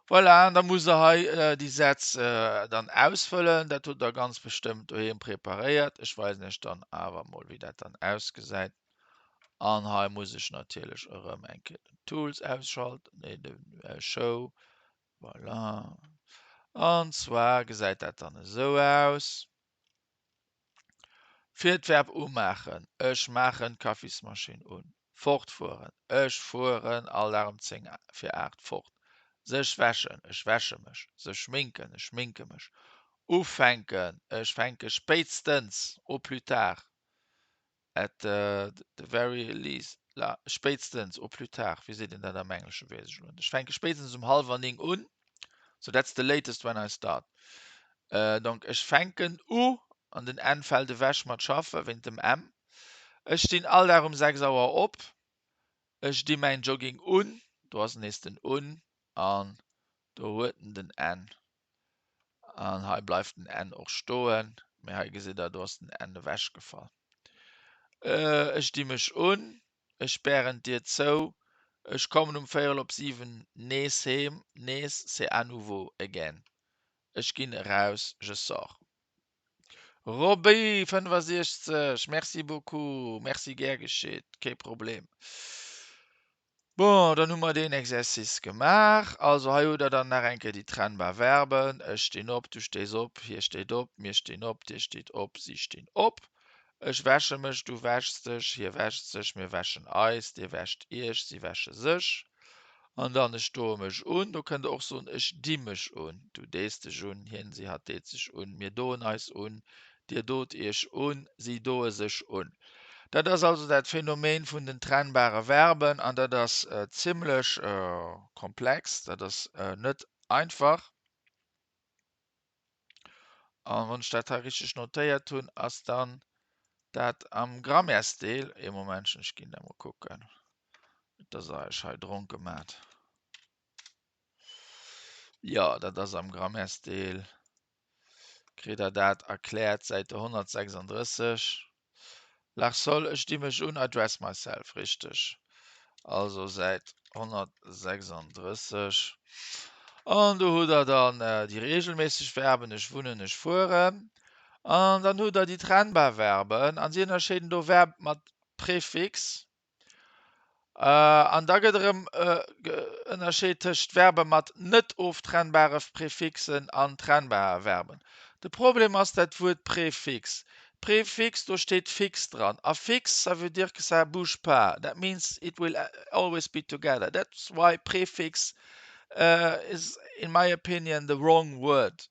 Voilà, an da musst der hei déi Sätz dann ausfëllen. Dat hutt der ganz bestëmmt doheem preparéiert. Ech weisen iech dann awer mol, wéi dat dann ausgesäit. An hei muss ech natierlech erëm eng Kéier den Tools ausschalten, nee, de Show. Voilà. An zwar gesäit dat dann esou aus. Fir d'Verb umaachen, Ech maachen d'Kaffismaschinn un. Fortfueren, Ech fueren all Dag um 10 fir 8 fort. Sech wäschen, Ech wäsche mech. Sech schminken, Ech schminke mech. Ufänken, Ech fänke spéitstens, au plus tard, at the very least, la, spéitstens, au plus tard, wéi seet een dat am Engleschen, weess ech elo net. Ech fänke spéitstens um hallwer 9 un, so that's the latest when I start. Donc ech fänken u, an den N fält ewech mat schaffe wéint dem M. Ech stinn all Dag um 6 Auer op. Ech di mäin Jogging un, do ass nees den un an do huet en den N. An hei bleift den N och stoen, mee hei gesitt der, do ass den N ewechgefall. Ech di mech un, ech spären d'Dier zou, ech kommen um véierel op 7 nees heem, nees, c'est à nouveau, again, ech ginn eraus, je sors. Roby 65, merci beaucoup, merci, gär geschitt, kee Problem. Bon, dann hu mer deen Exercice gemaach. Also hei hutt Der dann nach eng Kéier déi trennbar Verben, ech stinn op, du stees op, hie steet op, mir stinn op, dir stitt op, si stinn op. Ech wäsche mech, du wäschs dech, hie wäscht sech, mir wäschen eis, dir wäscht iech, si wäsche sech. An dann ech doe mech un, do kënnt Der och soen, ech di mech un, du dees dech un, hien, si, hatt deet sech un, mir doen eis un, Dir dot Iech un, si doe sech un. Dat ass also dat Phänomen vun den trennbare Verben an dat ass zimlech komplex, dat ass net einfach. An wann ech dat hei richteg notéiert hunn, ass dann dat am Grammaires-Deel, ee Momentchen, ech ginn da mol kucken, net dass Der Iech hei dronke maacht. Jo, dat ass am Grammaires-Deel. Kritt der dat erkläert, Säite 136. Larsol, Ech di mech un, I dress myself, richteg, also Säit 136. An do hutt der dann déi reegelméisseg Verben, ech wunnen, ech fueren. An dann hutt der déi trennbar Verben, a si ënnerscheeden do Verb mat Prefix, An da gëtt erëm ënnerscheet tëscht Verbe mat net oftrennbare Prefixen an trennbare Verben. De Problem ass dat Wuert Prefix. Prefix, do steet fix dran. A fix, ça veut dire que ça bouge pas. That means it will always be together. That's why prefix is, in my opinion, the wrong word.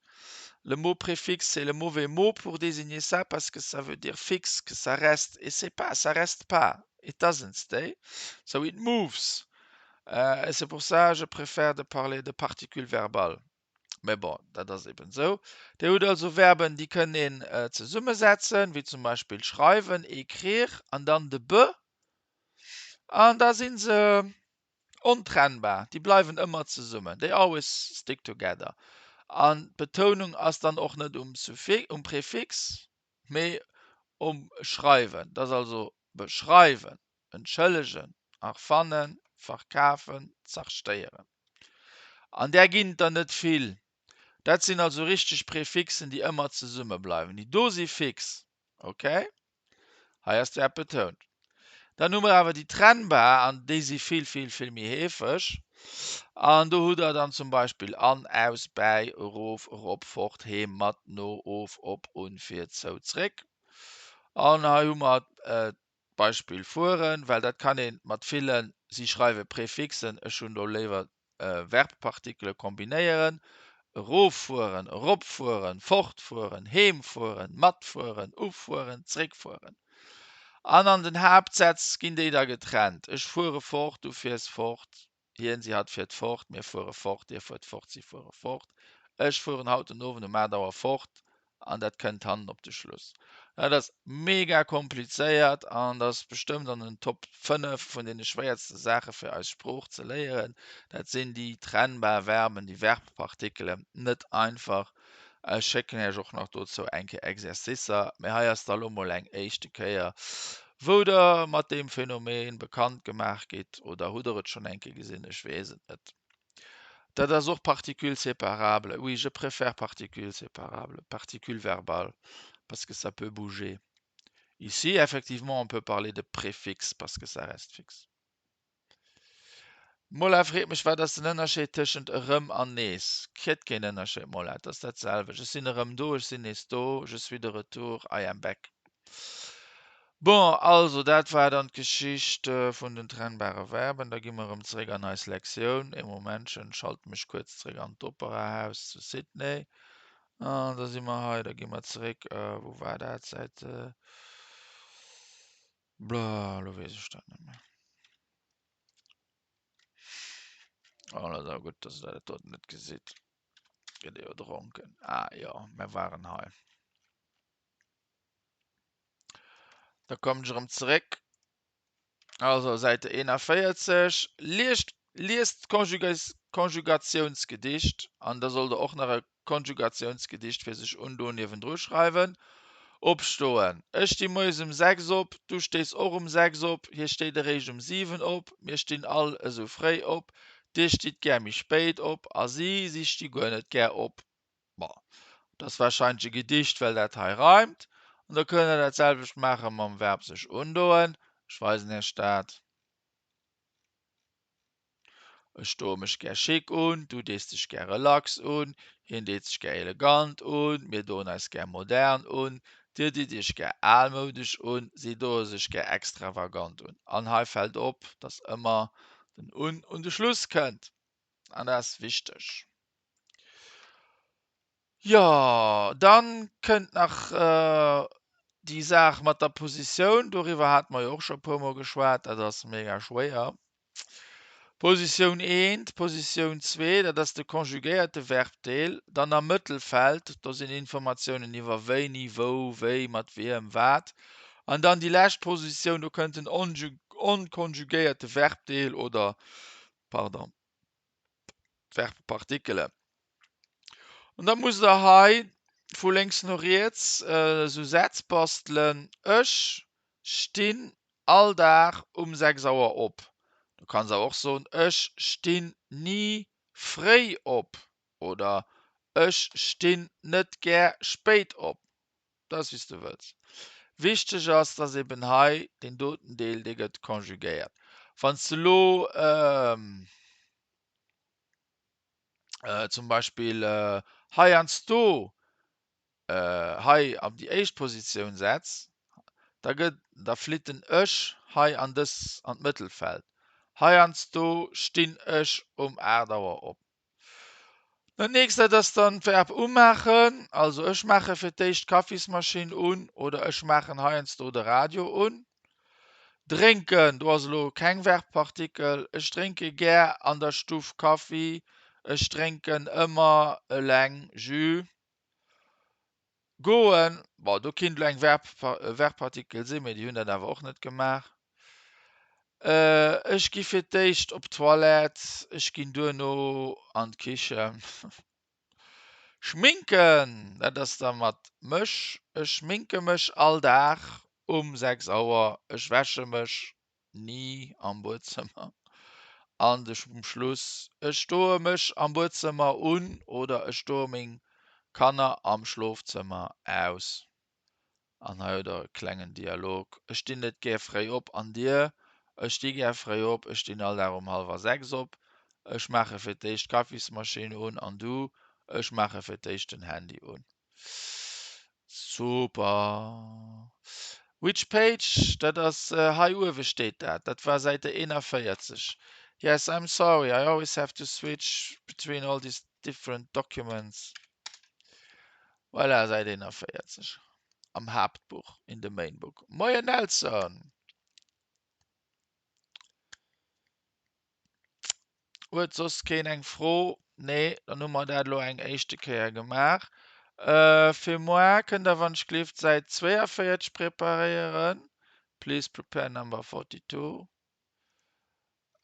Le mot préfixe, c'est le mauvais mot pour désigner ça parce que ça veut dire fixe, que ça reste. Et c'est pas, ça reste pas. It doesn't stay. So it moves. Et c'est pour ça je préfère de parler de particules verbales. Mä bon, dat ass eben esou. Dir hutt also Verben, déi kënnt een zesummesetzen, wéi zum Beispill schreiwen, écrire, an dann de be. An da si se Ontrennbar, déi bleiwen ëmmer zesummen, they always stick together. An d'Betounung ass dann och net um Suffix, um Prefix, mee um schreiwen. Dat ass also beschreiwen, entschëllegen, erfannen, verkafen, zerstéieren. An där ginn et der net vill. Dat sinn also richteg Prefixen, déi ëmmer zesumme bleiwen. Déi do si fix. Ok? Hei ass d'Verb betount. Dann hu mer awer déi trennbar, an déi si vill, vill, vill méi heefeg. An do hutt Der dann zum Beispill an, aus, bäi, erof, erop, fort, heem, mat, no, of, op, un, fir, zou, zréck. An hei hu mer d'Beispill fueren, well dat kann ee mat villen, si schreiwe Prefixen, ech hunn do léiwer Verbpartikele kombinéieren, eroffueren, eropfueren, fortfueren, heemfueren, matfueren, ufueren, zréckfueren. An an den Haaptsätz ginn déi da getrennt, ech fuere fort, du fiers fort, hien, si, hatt fiert fort, mir fuere fort, dir fuert fort, si fuere fort, ech fueren haut den Owend um 8 Auer fort, an dat kënnt hannen op de Schluss. Dat ass mega komplizéiert an dat ass bestëmmt an den Top 5 vun deene schwéierste Saache fir eis Sprooch ze léieren. Dat sinn déi trennbar Verben, déi Verbpartikelen. Net einfach. Ech schécken Iech och nach dozou eng Kéier Exercicer, mee hei ass da lo mol eng éischte Kéier, wou Der mat deem Phänomen bekannt gemaach gitt. Oder hutt Der et schonn eng Kéier gesinn? Ech weess et net. Dat ass och particule séparable. Oui, je préfère particule séparable, particule verbale, parce que ça peut bouger. Ici, effectivement, on peut parler de préfixe parce que ça reste fixe. Mola freet mech, wat ass den Ënnerscheed tëschent erëm an nees? Gëtt keen Ënnerscheed, Mola, et ass dat selwecht. Ech sinn erëm do, ech sinn nees do, je suis de retour, I am back. Bon, also dat war dann d'Geschicht vun den trennbare Verben. Da gi mer erëm zeréck an eis Lektioun. Ee Momentchen, ech schalte mech kuerz zeréck an d'Operahaus zu Sydney. An da si mer hei, da gi mer zeréck, wou war dat, Säit, blah, elo weess ech dat net méi. Oh, dat ass awer gutt, dass Der dat doten net gesitt. Gëtt ee jo dronken. Ah jo, mer waren hei. Da kommen ech erëm zeréck. Also Säite 41. Liest, liest d'Konjugatiounsgedicht an da sollt der och nach e Konjugatiounsgedicht fir sech undoen niewendru schreiwen. Opstoen. Ech sti moies um 6 op, du stees och um 6 op, hie steet eréischt um 7 op, mir stinn all esou fréi op, dir stitt gär méi spéit op a si, si sti guer net gär op. Bon, dat ass warscheinlech e Gedicht, well dat hei reimt. An da kënnt Der dat selwecht maache mam Verb sech undoen. Ech weisen Iech dat. Ech doe mech gär chic un, du dees dech gär relax un, hien deet sech gär elegant un, mir doen eis gär modern un, dir ditt iech gär almoudesch un, si doe sech gär extravagant un. An hei fält op, dass ëmmer den un un de Schluss kënnt. An dat ass wichteg. Jo, dann kënnt nach déi Saach mat der Positioun. Doriwwer hate mer jo och scho e puermol geschwat. Dat ass mega schwéier. Positioun eent, Positioun zwee, dat ass de konjugéierte Verbdeel. Dann am Mëttelfeld, do sinn Informatiounen iwwer wéini, wou, wéi, mat wiem, wat. An dann déi lescht Positioun, do kënnt den onkonjugéierte Verbdeel oder, pardon, d'Verbpartikelen. An da musst der hei vu lénks no riets esou Sätz bastelen, Ech stinn all Dag um 6 Auer op. Du kanns awer och soen, Ech stinn ni fréi op oder Ech stinn net gär spéit op. Dat ass wéi s de wëlls. Wichteg ass, dass eben hei deen doten Deel, dee gëtt konjugéiert. Wann s de elo zum Beispill heiansdo hei op déi éischt Positioun setz, da gëtt, da flitt den ech hei an dës, an d'Mëttelfeld. Heiansdo stinn ech um 8 Auer op. Dat nächst dat ass dann d'Verb umaachen. Also ech maache fir d'éischt d'Kaffismaschinn un oder ech maachen heiansdo de Radio un. Drénken, do ass elo keng Verbpartikel. Ech drénke gär an der Stuff Kaffi. Ech drénken ëmmer eleng Jus. Goen, bon do kinnt elo eng Verb, Verbpartikel sinn, mee déi hunn dat awer och net gemaach. Ech gi fir d'éischt op d'Toilette, ech ginn duerno an d'Kichen. Schminken, dat ass da mat mech, ech schminke mech all Dag um 6 Auer, ech wäsche mech ni am Buedzëmmer an de um Schluss, ech doe mech am Buedzëmmer un oder ech doe meng Kanner am Schlofzëmmer aus. An hei hutt der e klengen Dialog, Ech stinn net gär fréi op, an dir? Ech sti gär fréi op, ech stinn all Dag um hallwer 6 op. Ech maache fir d'éischt d'Kaffismaschinn un, an du? Ech maache fir d'éischt den Handy un. Super! Which page? Dat ass hei uewe steet dat. Dat war Säite 41. Yes, I'm sorry, I always have to switch between all these different documents. Voilà, Säit 41 am Haaptbuch, in the main book. Moien Nelson! Huet soss keen eng Fro? Nee, dann hu mer dat elo eng éischte Kéier gemaach. Fir moar kënnt der wann ech gleeft d'Säit 42 preparéieren. Please prepare number 42.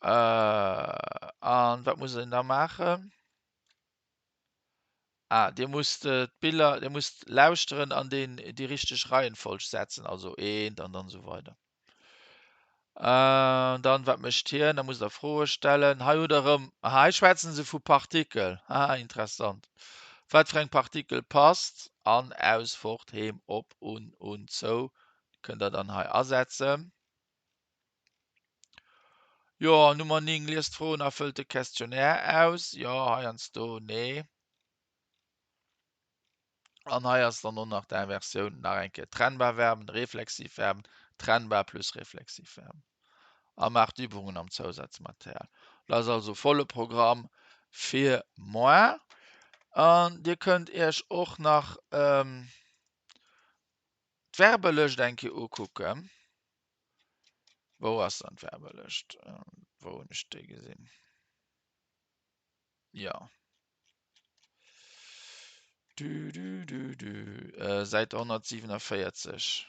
An wat muss een da maachen? Ah, Dir musst d'Biller, Dir musst lauschteren an deen déi richteg Reihenfolg setzen, also eent an dann esou weider. Äh, dann wat mécht hien? Da musst der Froe stellen. Hei hutt der erëm, aha, hei schwätzen se vu Partikel. Haha, interessant. Wat fir eng Partikel passt? An, aus, fort, heem, op, un, un, zou. Kënnt der dann hei asetzen. Jo, Nummer 9, liest d'Froen a fëllt de Questionnaire aus. Jo, heiansdo, nee. An hei ass dann och nach d'Inversioun, nach eng Kéier trennbar Verben, reflexiv Verben, trennbar plus reflexiv Verben. A maacht Übungen am Zousazmaterial. Dat ass also volle Programm fir moar. An Dir kënnt Iech och nach d'Verbelëscht eng Kéier ukucken. Wou ass dann d'Verbelëscht? Wou hunn ech déi gesinn? Jo. Du, du, du, du. Äh, Säit 147.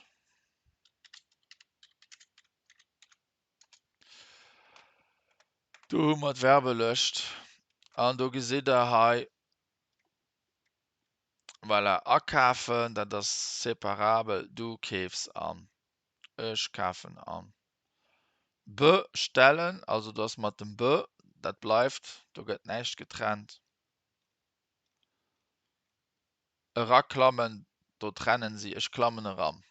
Do hu mer d'Verbelëscht. An do gesitt der hei, voilà, akafen, dat ass separabel, du keefs an, ech kafen an. Be stellen, also do ass mat dem be, dat bleift, do gëtt näischt getrennt. Eraklammen, do trennen si, ech klammen eran.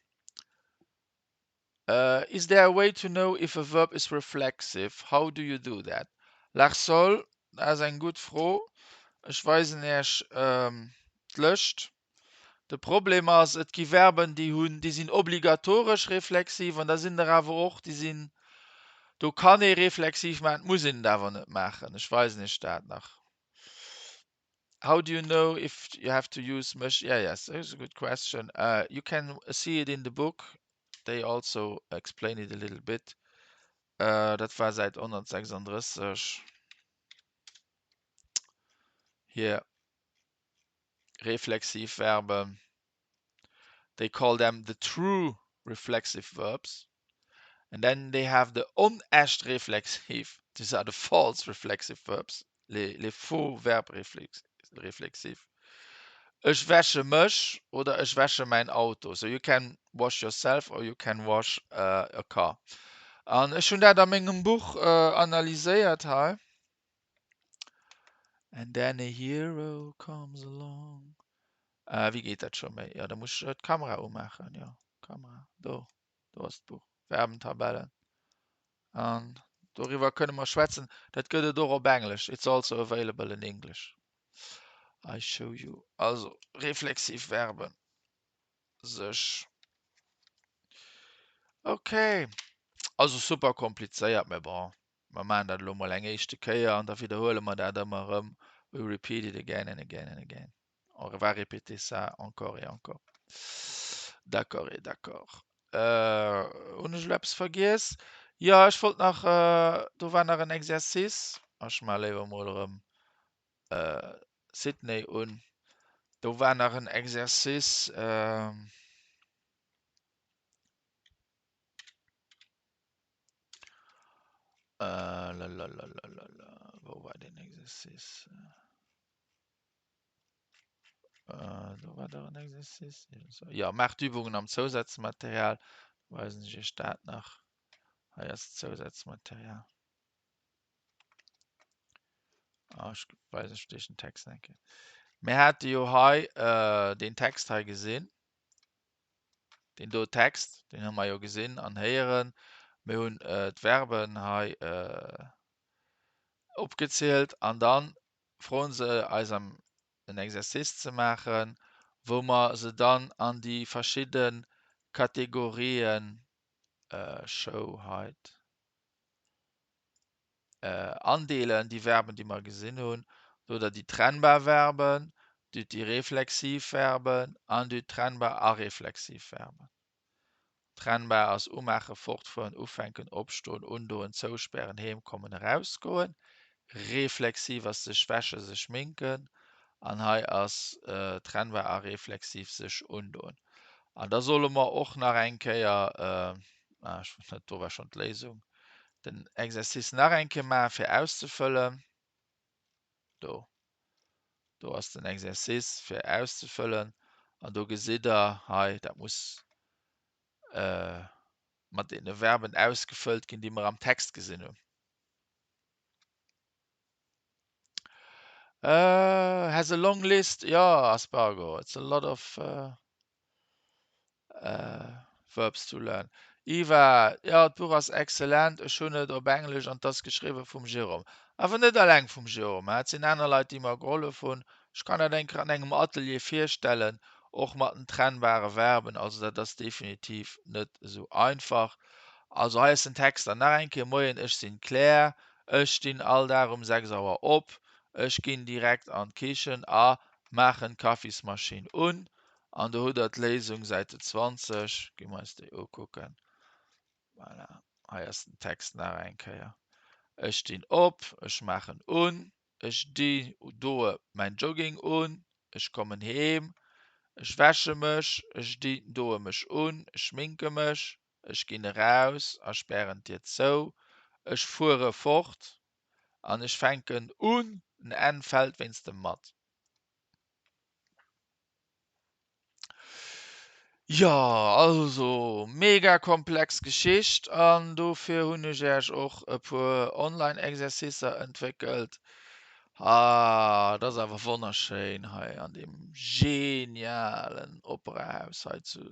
Is there a way to know if a verb is reflexive? How do you do that? Larsol, dat ass eng gutt Fro. Ech weisen Iech d'Lëscht. De Problem ass, et gi Verben, déi hunn, déi sinn obligatoresch reflexiv an da sinn der awer och, déi sinn, do kann ee reflexiv maachen, et muss een et awer net maachen. Ech weisen Iech dat nach. How do you know if you have to use mech? Yeah, yes, that's a good question. Uh, you can see it in the book. They also explain it a little bit. Uh, dat war Säit 136. Hier. Reflexiv Verben, they call them the true reflexive verbs and then they have the onecht reflexiv, these are the false reflexive verbs, les, les faux verbes réflexifs. Ech wäsche mech oder ech wäsche mäin Auto. So you can wash yourself or you can wash a car. An ech hunn dat a mengem Buch analyséiert hei. And then a hero comes along. Äh, wéi geet dat scho méi? Jo, da muss ech d'Kamera umaachen. Jo, Kamera, do, do ass d'Buch. Verbentabellen. An doriwwer kënne mer schwätzen. Dat gëtt et och op Englesch. It's also available in English. I show you. Also, reflexiv Verben. Sech. Okay. Also super komplizéiert, mä bon. Mer maachen dat elo mol eng éischte Kéier an da widderhuele mer dat ëmmer erëm. We repeat it again and again and again. On va répéter ça encore et encore. D'accord et d'accord. Hunn ech elo eppes vergiess? Jo, ech wollt nach, do war nach en Exercice. Ech maache léiwer mol erëm Sydney un. Do war nach en Exercice. Äh, lalalala, wou war den Exercice? Äh, do war dach en Exercice. Ja, maacht Übungen am Zousazmaterial. Weisen ech iech dat nach. Hei ass d'Zousazmaterial. Ah, ech weisen iech den Text eng Kéier. Mir hate jo hei äh, den Text hei gesinn. Deen do Text, deen hu mer jo gesinn an héieren. Mir hunn d'Verben hei opgezielt an da froe se eis am en Exercice ze maachen, wou mer se dann an déi verschidde. Kategorien Show hide andeelen, déi Verben, déi mer gesinn hunn. Do hutt Der déi trennbar Verben, Dir hutt déi reflexiv Verben an Dir hutt trennbar a reflexiv Verben. Trennbar ass umaachen, fortfueren, ufänken, opstoen, undoen, zouspären, heemkommen, erausgoen. Reflexiv ass sech wäschen, sech schminken. An hei ass trennbar a reflexiv sech undoen. An da solle mer och nach eng Kéier, ah, ech wosst net, do war schonn d'Léisung, den Exercice nach eng Kéier maachen, fir auszefëllen. Do. Do ass den Exercice fir auszefëllen an do gesitt Der hei, dat muss mat deene Verben ausgefëllt ginn, déi mer am Text gesinn hunn. Has a long list, jo Aspargo, it's a lot of. Verbs to learn. Iva, Jo, d'Buch ass excellent, ech hunn et op Englesch an 't ass geschriwwe vum Jérôme. Awer net alleng vum Jérôme, et sinn aner Leit, déi mer gehollef hunn. Ech kann dat eng Kéier an engem Atelier virstellen, och mat den trennbare Verben, also dat ass definitiv net esou einfach. Also hei ass den Text dann nach eng Kéier, Moien, ech sinn d'Claire, ech stinn all Dag um 6 Auer op, ech ginn direkt an d'Kichen a maachen d'Kaffismaschinn un, An do hutt der d'Léisung, Säite 20, gi mer eis déi ukucken. Voilà, hei ass den Text nach eng Kéier. Ech stinn op, ech maachen un, ech di doe mäin Jogging un, ech kommen heem, ech wäsche mech, ech di doe mech un, ech schminke mech, ech ginn eraus a spären d'Dier zou, ech fuere fort an ech fänken un, den N fält wéinst dem mat. Jo, also mega komplex Geschicht an dofir hunn ech Äech och e puer Online-Exercicer entwéckelt. Ah, et ass awer wonnerschéin hei an deem genialen Operahaus hei zu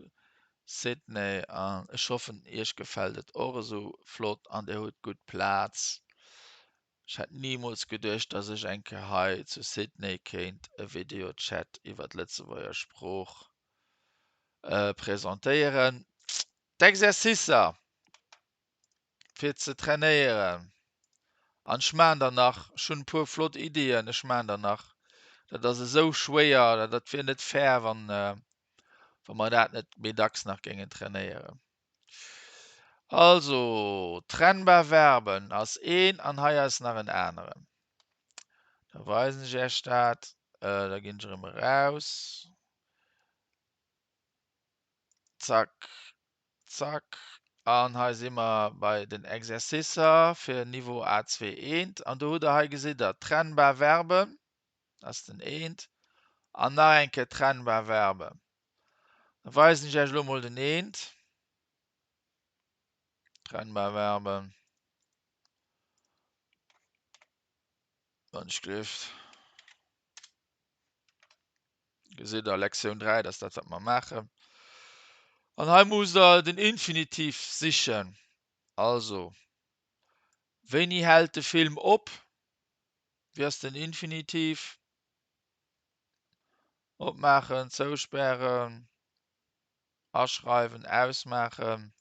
Sydney an ech hoffen Iech gefält et och esou flott an Dir hutt gutt Plaz. Ech hätt nimools geduecht, dass ech eng Kéier hei zu Sydney kéint e Videochat iwwer d'Lëtzebuerger Sprooch presentéieren. D'Exercicer fir ze trainéieren, an ech maachen der nach, ech hunn e puer flott Iddien, ech maachen der nach, dat ass esou schwéier, dat wier net fair, wann wa mer dat net méi dacks nach géingen trainéieren. Also, trennbar Verben ass een an hei ass nach en aneren. Da weisen ech Iech dat. Da ginn ech erëm eraus. Zack, zack. An hei si mer bei den Exercicer fir Niveau A2 eent. An do hutt Der hei, gesitt Der, trennbar Verben, dat ass den eent, an nach eng Kéier trennbar Verben. Da weisen ech Iech elo mol den eent. Trennbar Verben. Wann ech gleeft. Gesitt der Lektioun 3, dat ass dat wat mer maachen. An hei musst der den Infinitiv sichen. Also, wéini hält de Film op? Wéi ass den Infinitiv? Opmaachen, zouspären, aschreiwen, ausmaachen.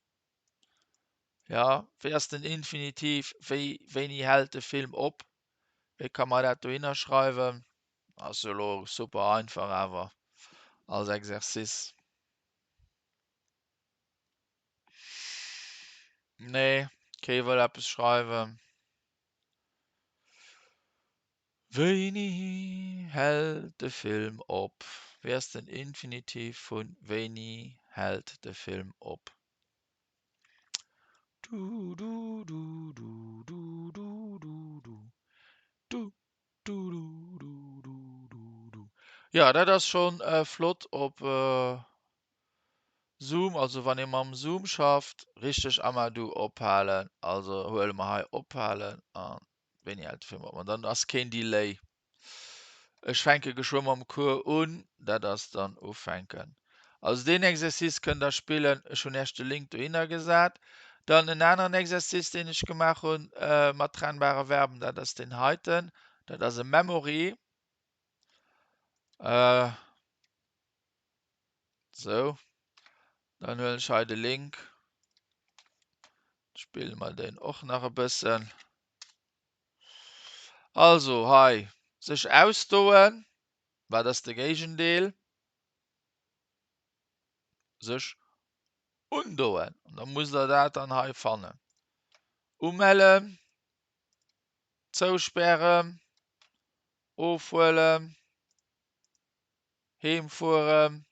Jo, wéi ass den Infinitiv? Wéi, wéini hält de Film op? Wéi ka mer dat dohinner schreiwen? Ass jo elo super einfach awer als Exercice. Nee, kee wëll eppes schreiwen. Wéini hält de Film op? Wéi ass den Infinitiv vu Wéini hält de Film op? Du du du du du du du du du du du du du du du Jo, dat ass schonn flott op Zoom, also wann ee mam Zoom schafft, richteg Amadou ophalen. Also huele mer hei ophalen an Wéini hält de Film op? An dann ass keen Delay. Ech fänke geschwë mam Cours un, dat ass dann ufänken. Also deen Exercice kënnt der spillen. Ech hunn Iech de Link dohinner gesat. Dann en aneren Exercice, deen ech gemaach hunn mat trennbare Verben, dat ass deen heiten. Dat ass e Memory. Sou. Dann huelen ech hei de Link, spille mer deen och nach e bëssen. Also hei sech ausdoen, wat ass de Géigendeel? Sech undoen. An da musst der dat dann hei fannen. Umellen, zouspären, ofhuelen, heemfueren.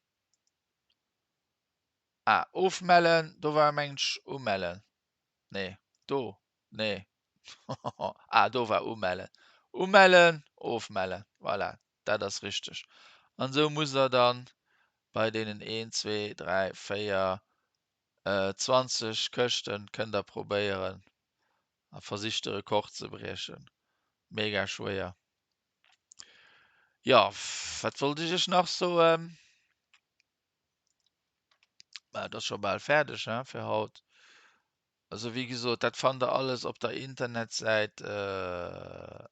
Ah, ofmellen, do war mengen ech umellen. Nee, do, nee. Ah, do war umellen. Umellen, ofmellen. Voilà, dat ass richteg. An esou musst der dann bei deenen 1, 2, 3, 4, 20 Këschten kënnt der probéieren a versicht de Rekord ze briechen. Mega schwéier. Jo, wat wollt ech iech nach soen? Mä et ass scho bal fäerdeg hein fir haut. Also wéi gesot, dat fannt der alles op der Internetsäit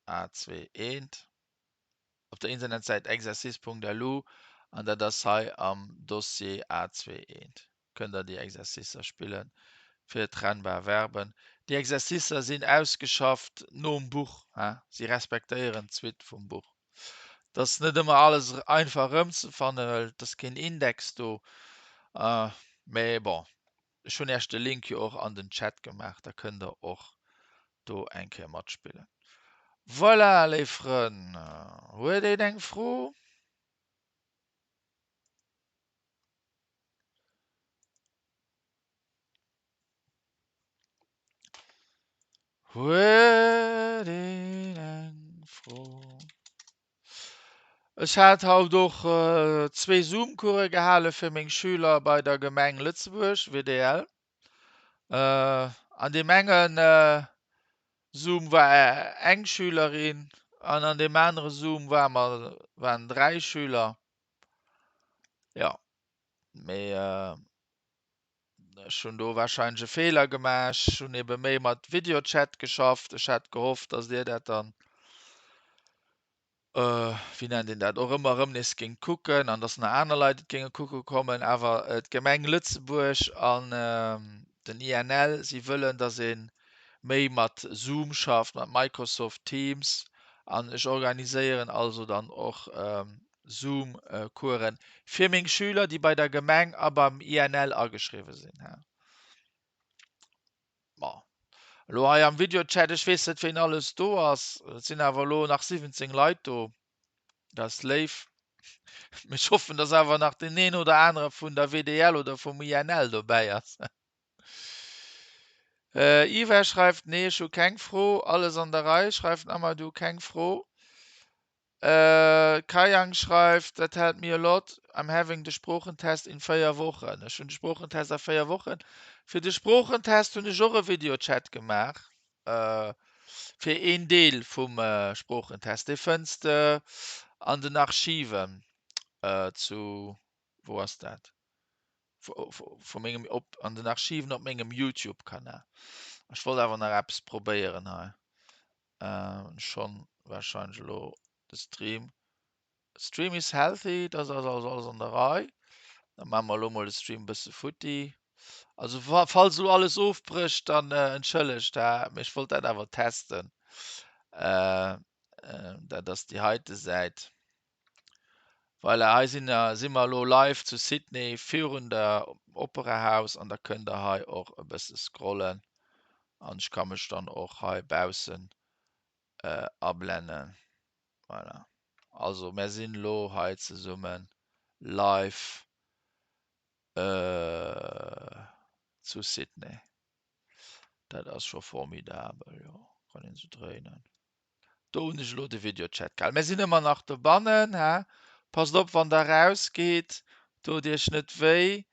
A21, op der Internetsäit exercice.lu an dat ass hei am Dossier A21. Kënnt der déi Exercicer spillen fir trennbar Verben. Déi Exercicer sinn ausgeschafft nom Buch, hein, si respektéieren d'Suite vum Buch. Et ass net ëmmer alles einfach erëmzefannen, well et ass keen Index do. Mee bon, ech hunn Iech de Link jo och an den Chat gemaach, da kënnt der och do eng Kéier matspillen. Voilà, léif Frënn, huet een eng Fro? Huet een eng Fro? Ech hat haut och zwee Zoom-Course gehale fir meng Schüler bei der Gemeng Lëtzebuerg, WDL. An deem engen Zoom war eng Schülerin an an deem anere Zoom war mer, waren dräi Schüler. Jo, mee Ech hunn do warscheinlech e Feeler gemaach. Ech hunn ebe méi mat Videochat geschafft. Ech hat gehofft, datt Dir dat dann, wéi nennt een dat, och ëmmer erëm nees géingt kucken an datt nach aner Leit et géinge kucke kommen. Awer d'Gemeng Lëtzebuerg an den INL, si wëllen, datt ee méi mat Zoom schafft, mat Microsoft Teams. An ech organiséieren also dann och Zoom-Coursen fir meng Schüler, déi bei der Gemeng a beim INL ageschriwwe sinn. Bon, elo hei am Videochat, ech weess net, ween alles do ass. Et sinn awer elo nach 17 Leit do. Dat ass léif. Mee ech hoffen, dass awer nach deen een oder anere vun der WDL oder vum INL dobäi ass. Iva schreift, Nee, ech hu keng Fro. Alles an der Rei, schreift Amadou, keng Fro. Kayang schreift, That helped me a lot, I'm having the Sproochentest in 4 Wochen. Ech hunn de Sproochentest a 4 Wochen. Fir de Sproochentest hunn ech och e Videochat gemaach, fir een Deel vum Sproochentest. Dee fënns de an den Archiven zu, wou ass dat? Vu mengem, op, an den Archiven op mengem Youtube-Kanal. Ech wollt awer nach eppes probéieren hei. Schonn wahrscheinlech elo de Stream. Stream is healthy, dat ass also alles an der Rei. Da maache mer elo mol de Stream e bësse futti. Also falls elo alles ofbrécht, dann entschëllegt, mee ech wollt dat awer testen. Dat ass déi heite Säit. Voilà, hei sinn, si mer elo live zu Sydney virun der Opera House an da kënnt der hei och e bësse scrollen an ech ka mech dann och hei baussen ablennen. Voilà, also mär sinn elo hei zesumme live zu Sydney. Dat ass scho formidabel, jo, kann een esou dréinen. Do hunn ech elo de Videochat gehalen. Mär sinn ëmmer nach dobannen, hä? Passt op, wann der rausgeet, dot iech net wéi.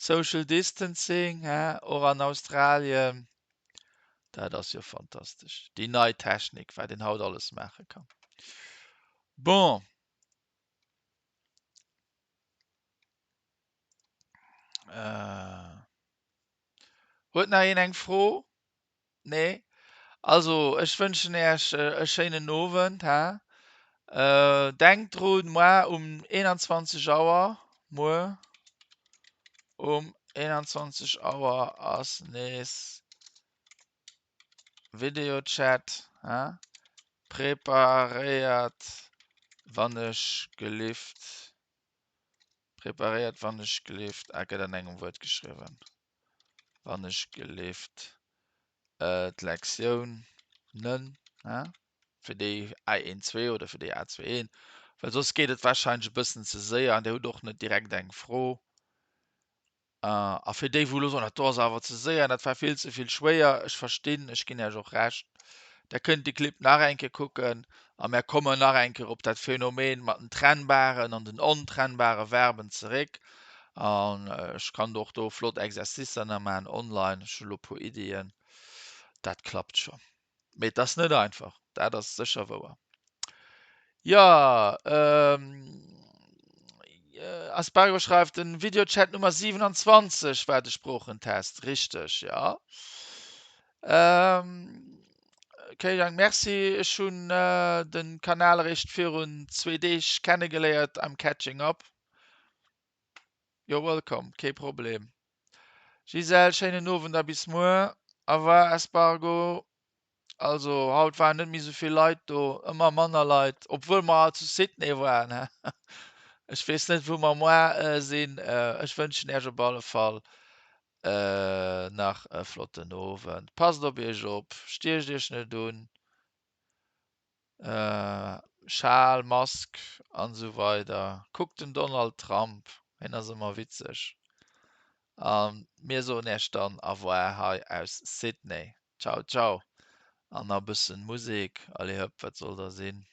Social Distancing, hä? Och an Australien. Dat ass jo fantastesch, déi nei Technik, wat een haut alles maache kann. Bon. Huet nach een eng Fro? Nee? Also, ech wënschen Äech e schéinen Owend, he? Denkt drun, moar um 21 Auer, muer. Um 21 Auer ass nees Videochat. Preparéiert wann ech gelift. Preparéiert wann ech gelift. Ah, gëtt an engem Wuert geschriwwen. Wann ech gelift d'Lektioun nen fir déi A1 2 oder fir déi A2 1, well soss geet et warscheinlech e bëssen ze séier an Dir hutt och net direkt eng Fro. A fir déi, wou elo soen, dat do ass awer ze séier, dat war vill ze vill schwéier, ech verstinn, ech ginn Iech och Recht, Der kënnt de Clip nach eng Kéier kucken a mär kommen nach eng Kéier op dat Phänomen mat den trennbaren an den ontrennbare Verben zeréck. An ech kann och do flott Exercicer nach maachen online, ech hu lo e puer Iddien, dat klappt scho. Mee et ass net einfach, dat ass sécher wouer. Jo, Aspargo schreift, den Videochat Nummer 27 war de Sproochentest, richteg, jo. Kéidank, Merci, ech hunn de Kanal eréischt virun zwee Deeg kennegeléiert, I'm catching up. You're welcome, kee Problem. Gisèle, schéinen Owend a bis muer. Au revoir Espargo. Also haut waren net méi sou vill Leit do, ëmmer manner Leit, obwuel mer zu Sydney waren. Ech weess net wou mer moar sinn. Ech wënschen Iech op alle Fall nach e flotten Owend. Passt op Iech op, stiecht Iech net un. Schal, Mask an esou weider. Kuckt den Donald Trump, hien ass ëmmer witzeg. A mir soen Iech dann Au revoir hei aus Sydney. Ciao ciao an nach e bëssen Musek. Allez hëpp, wat soll da sinn.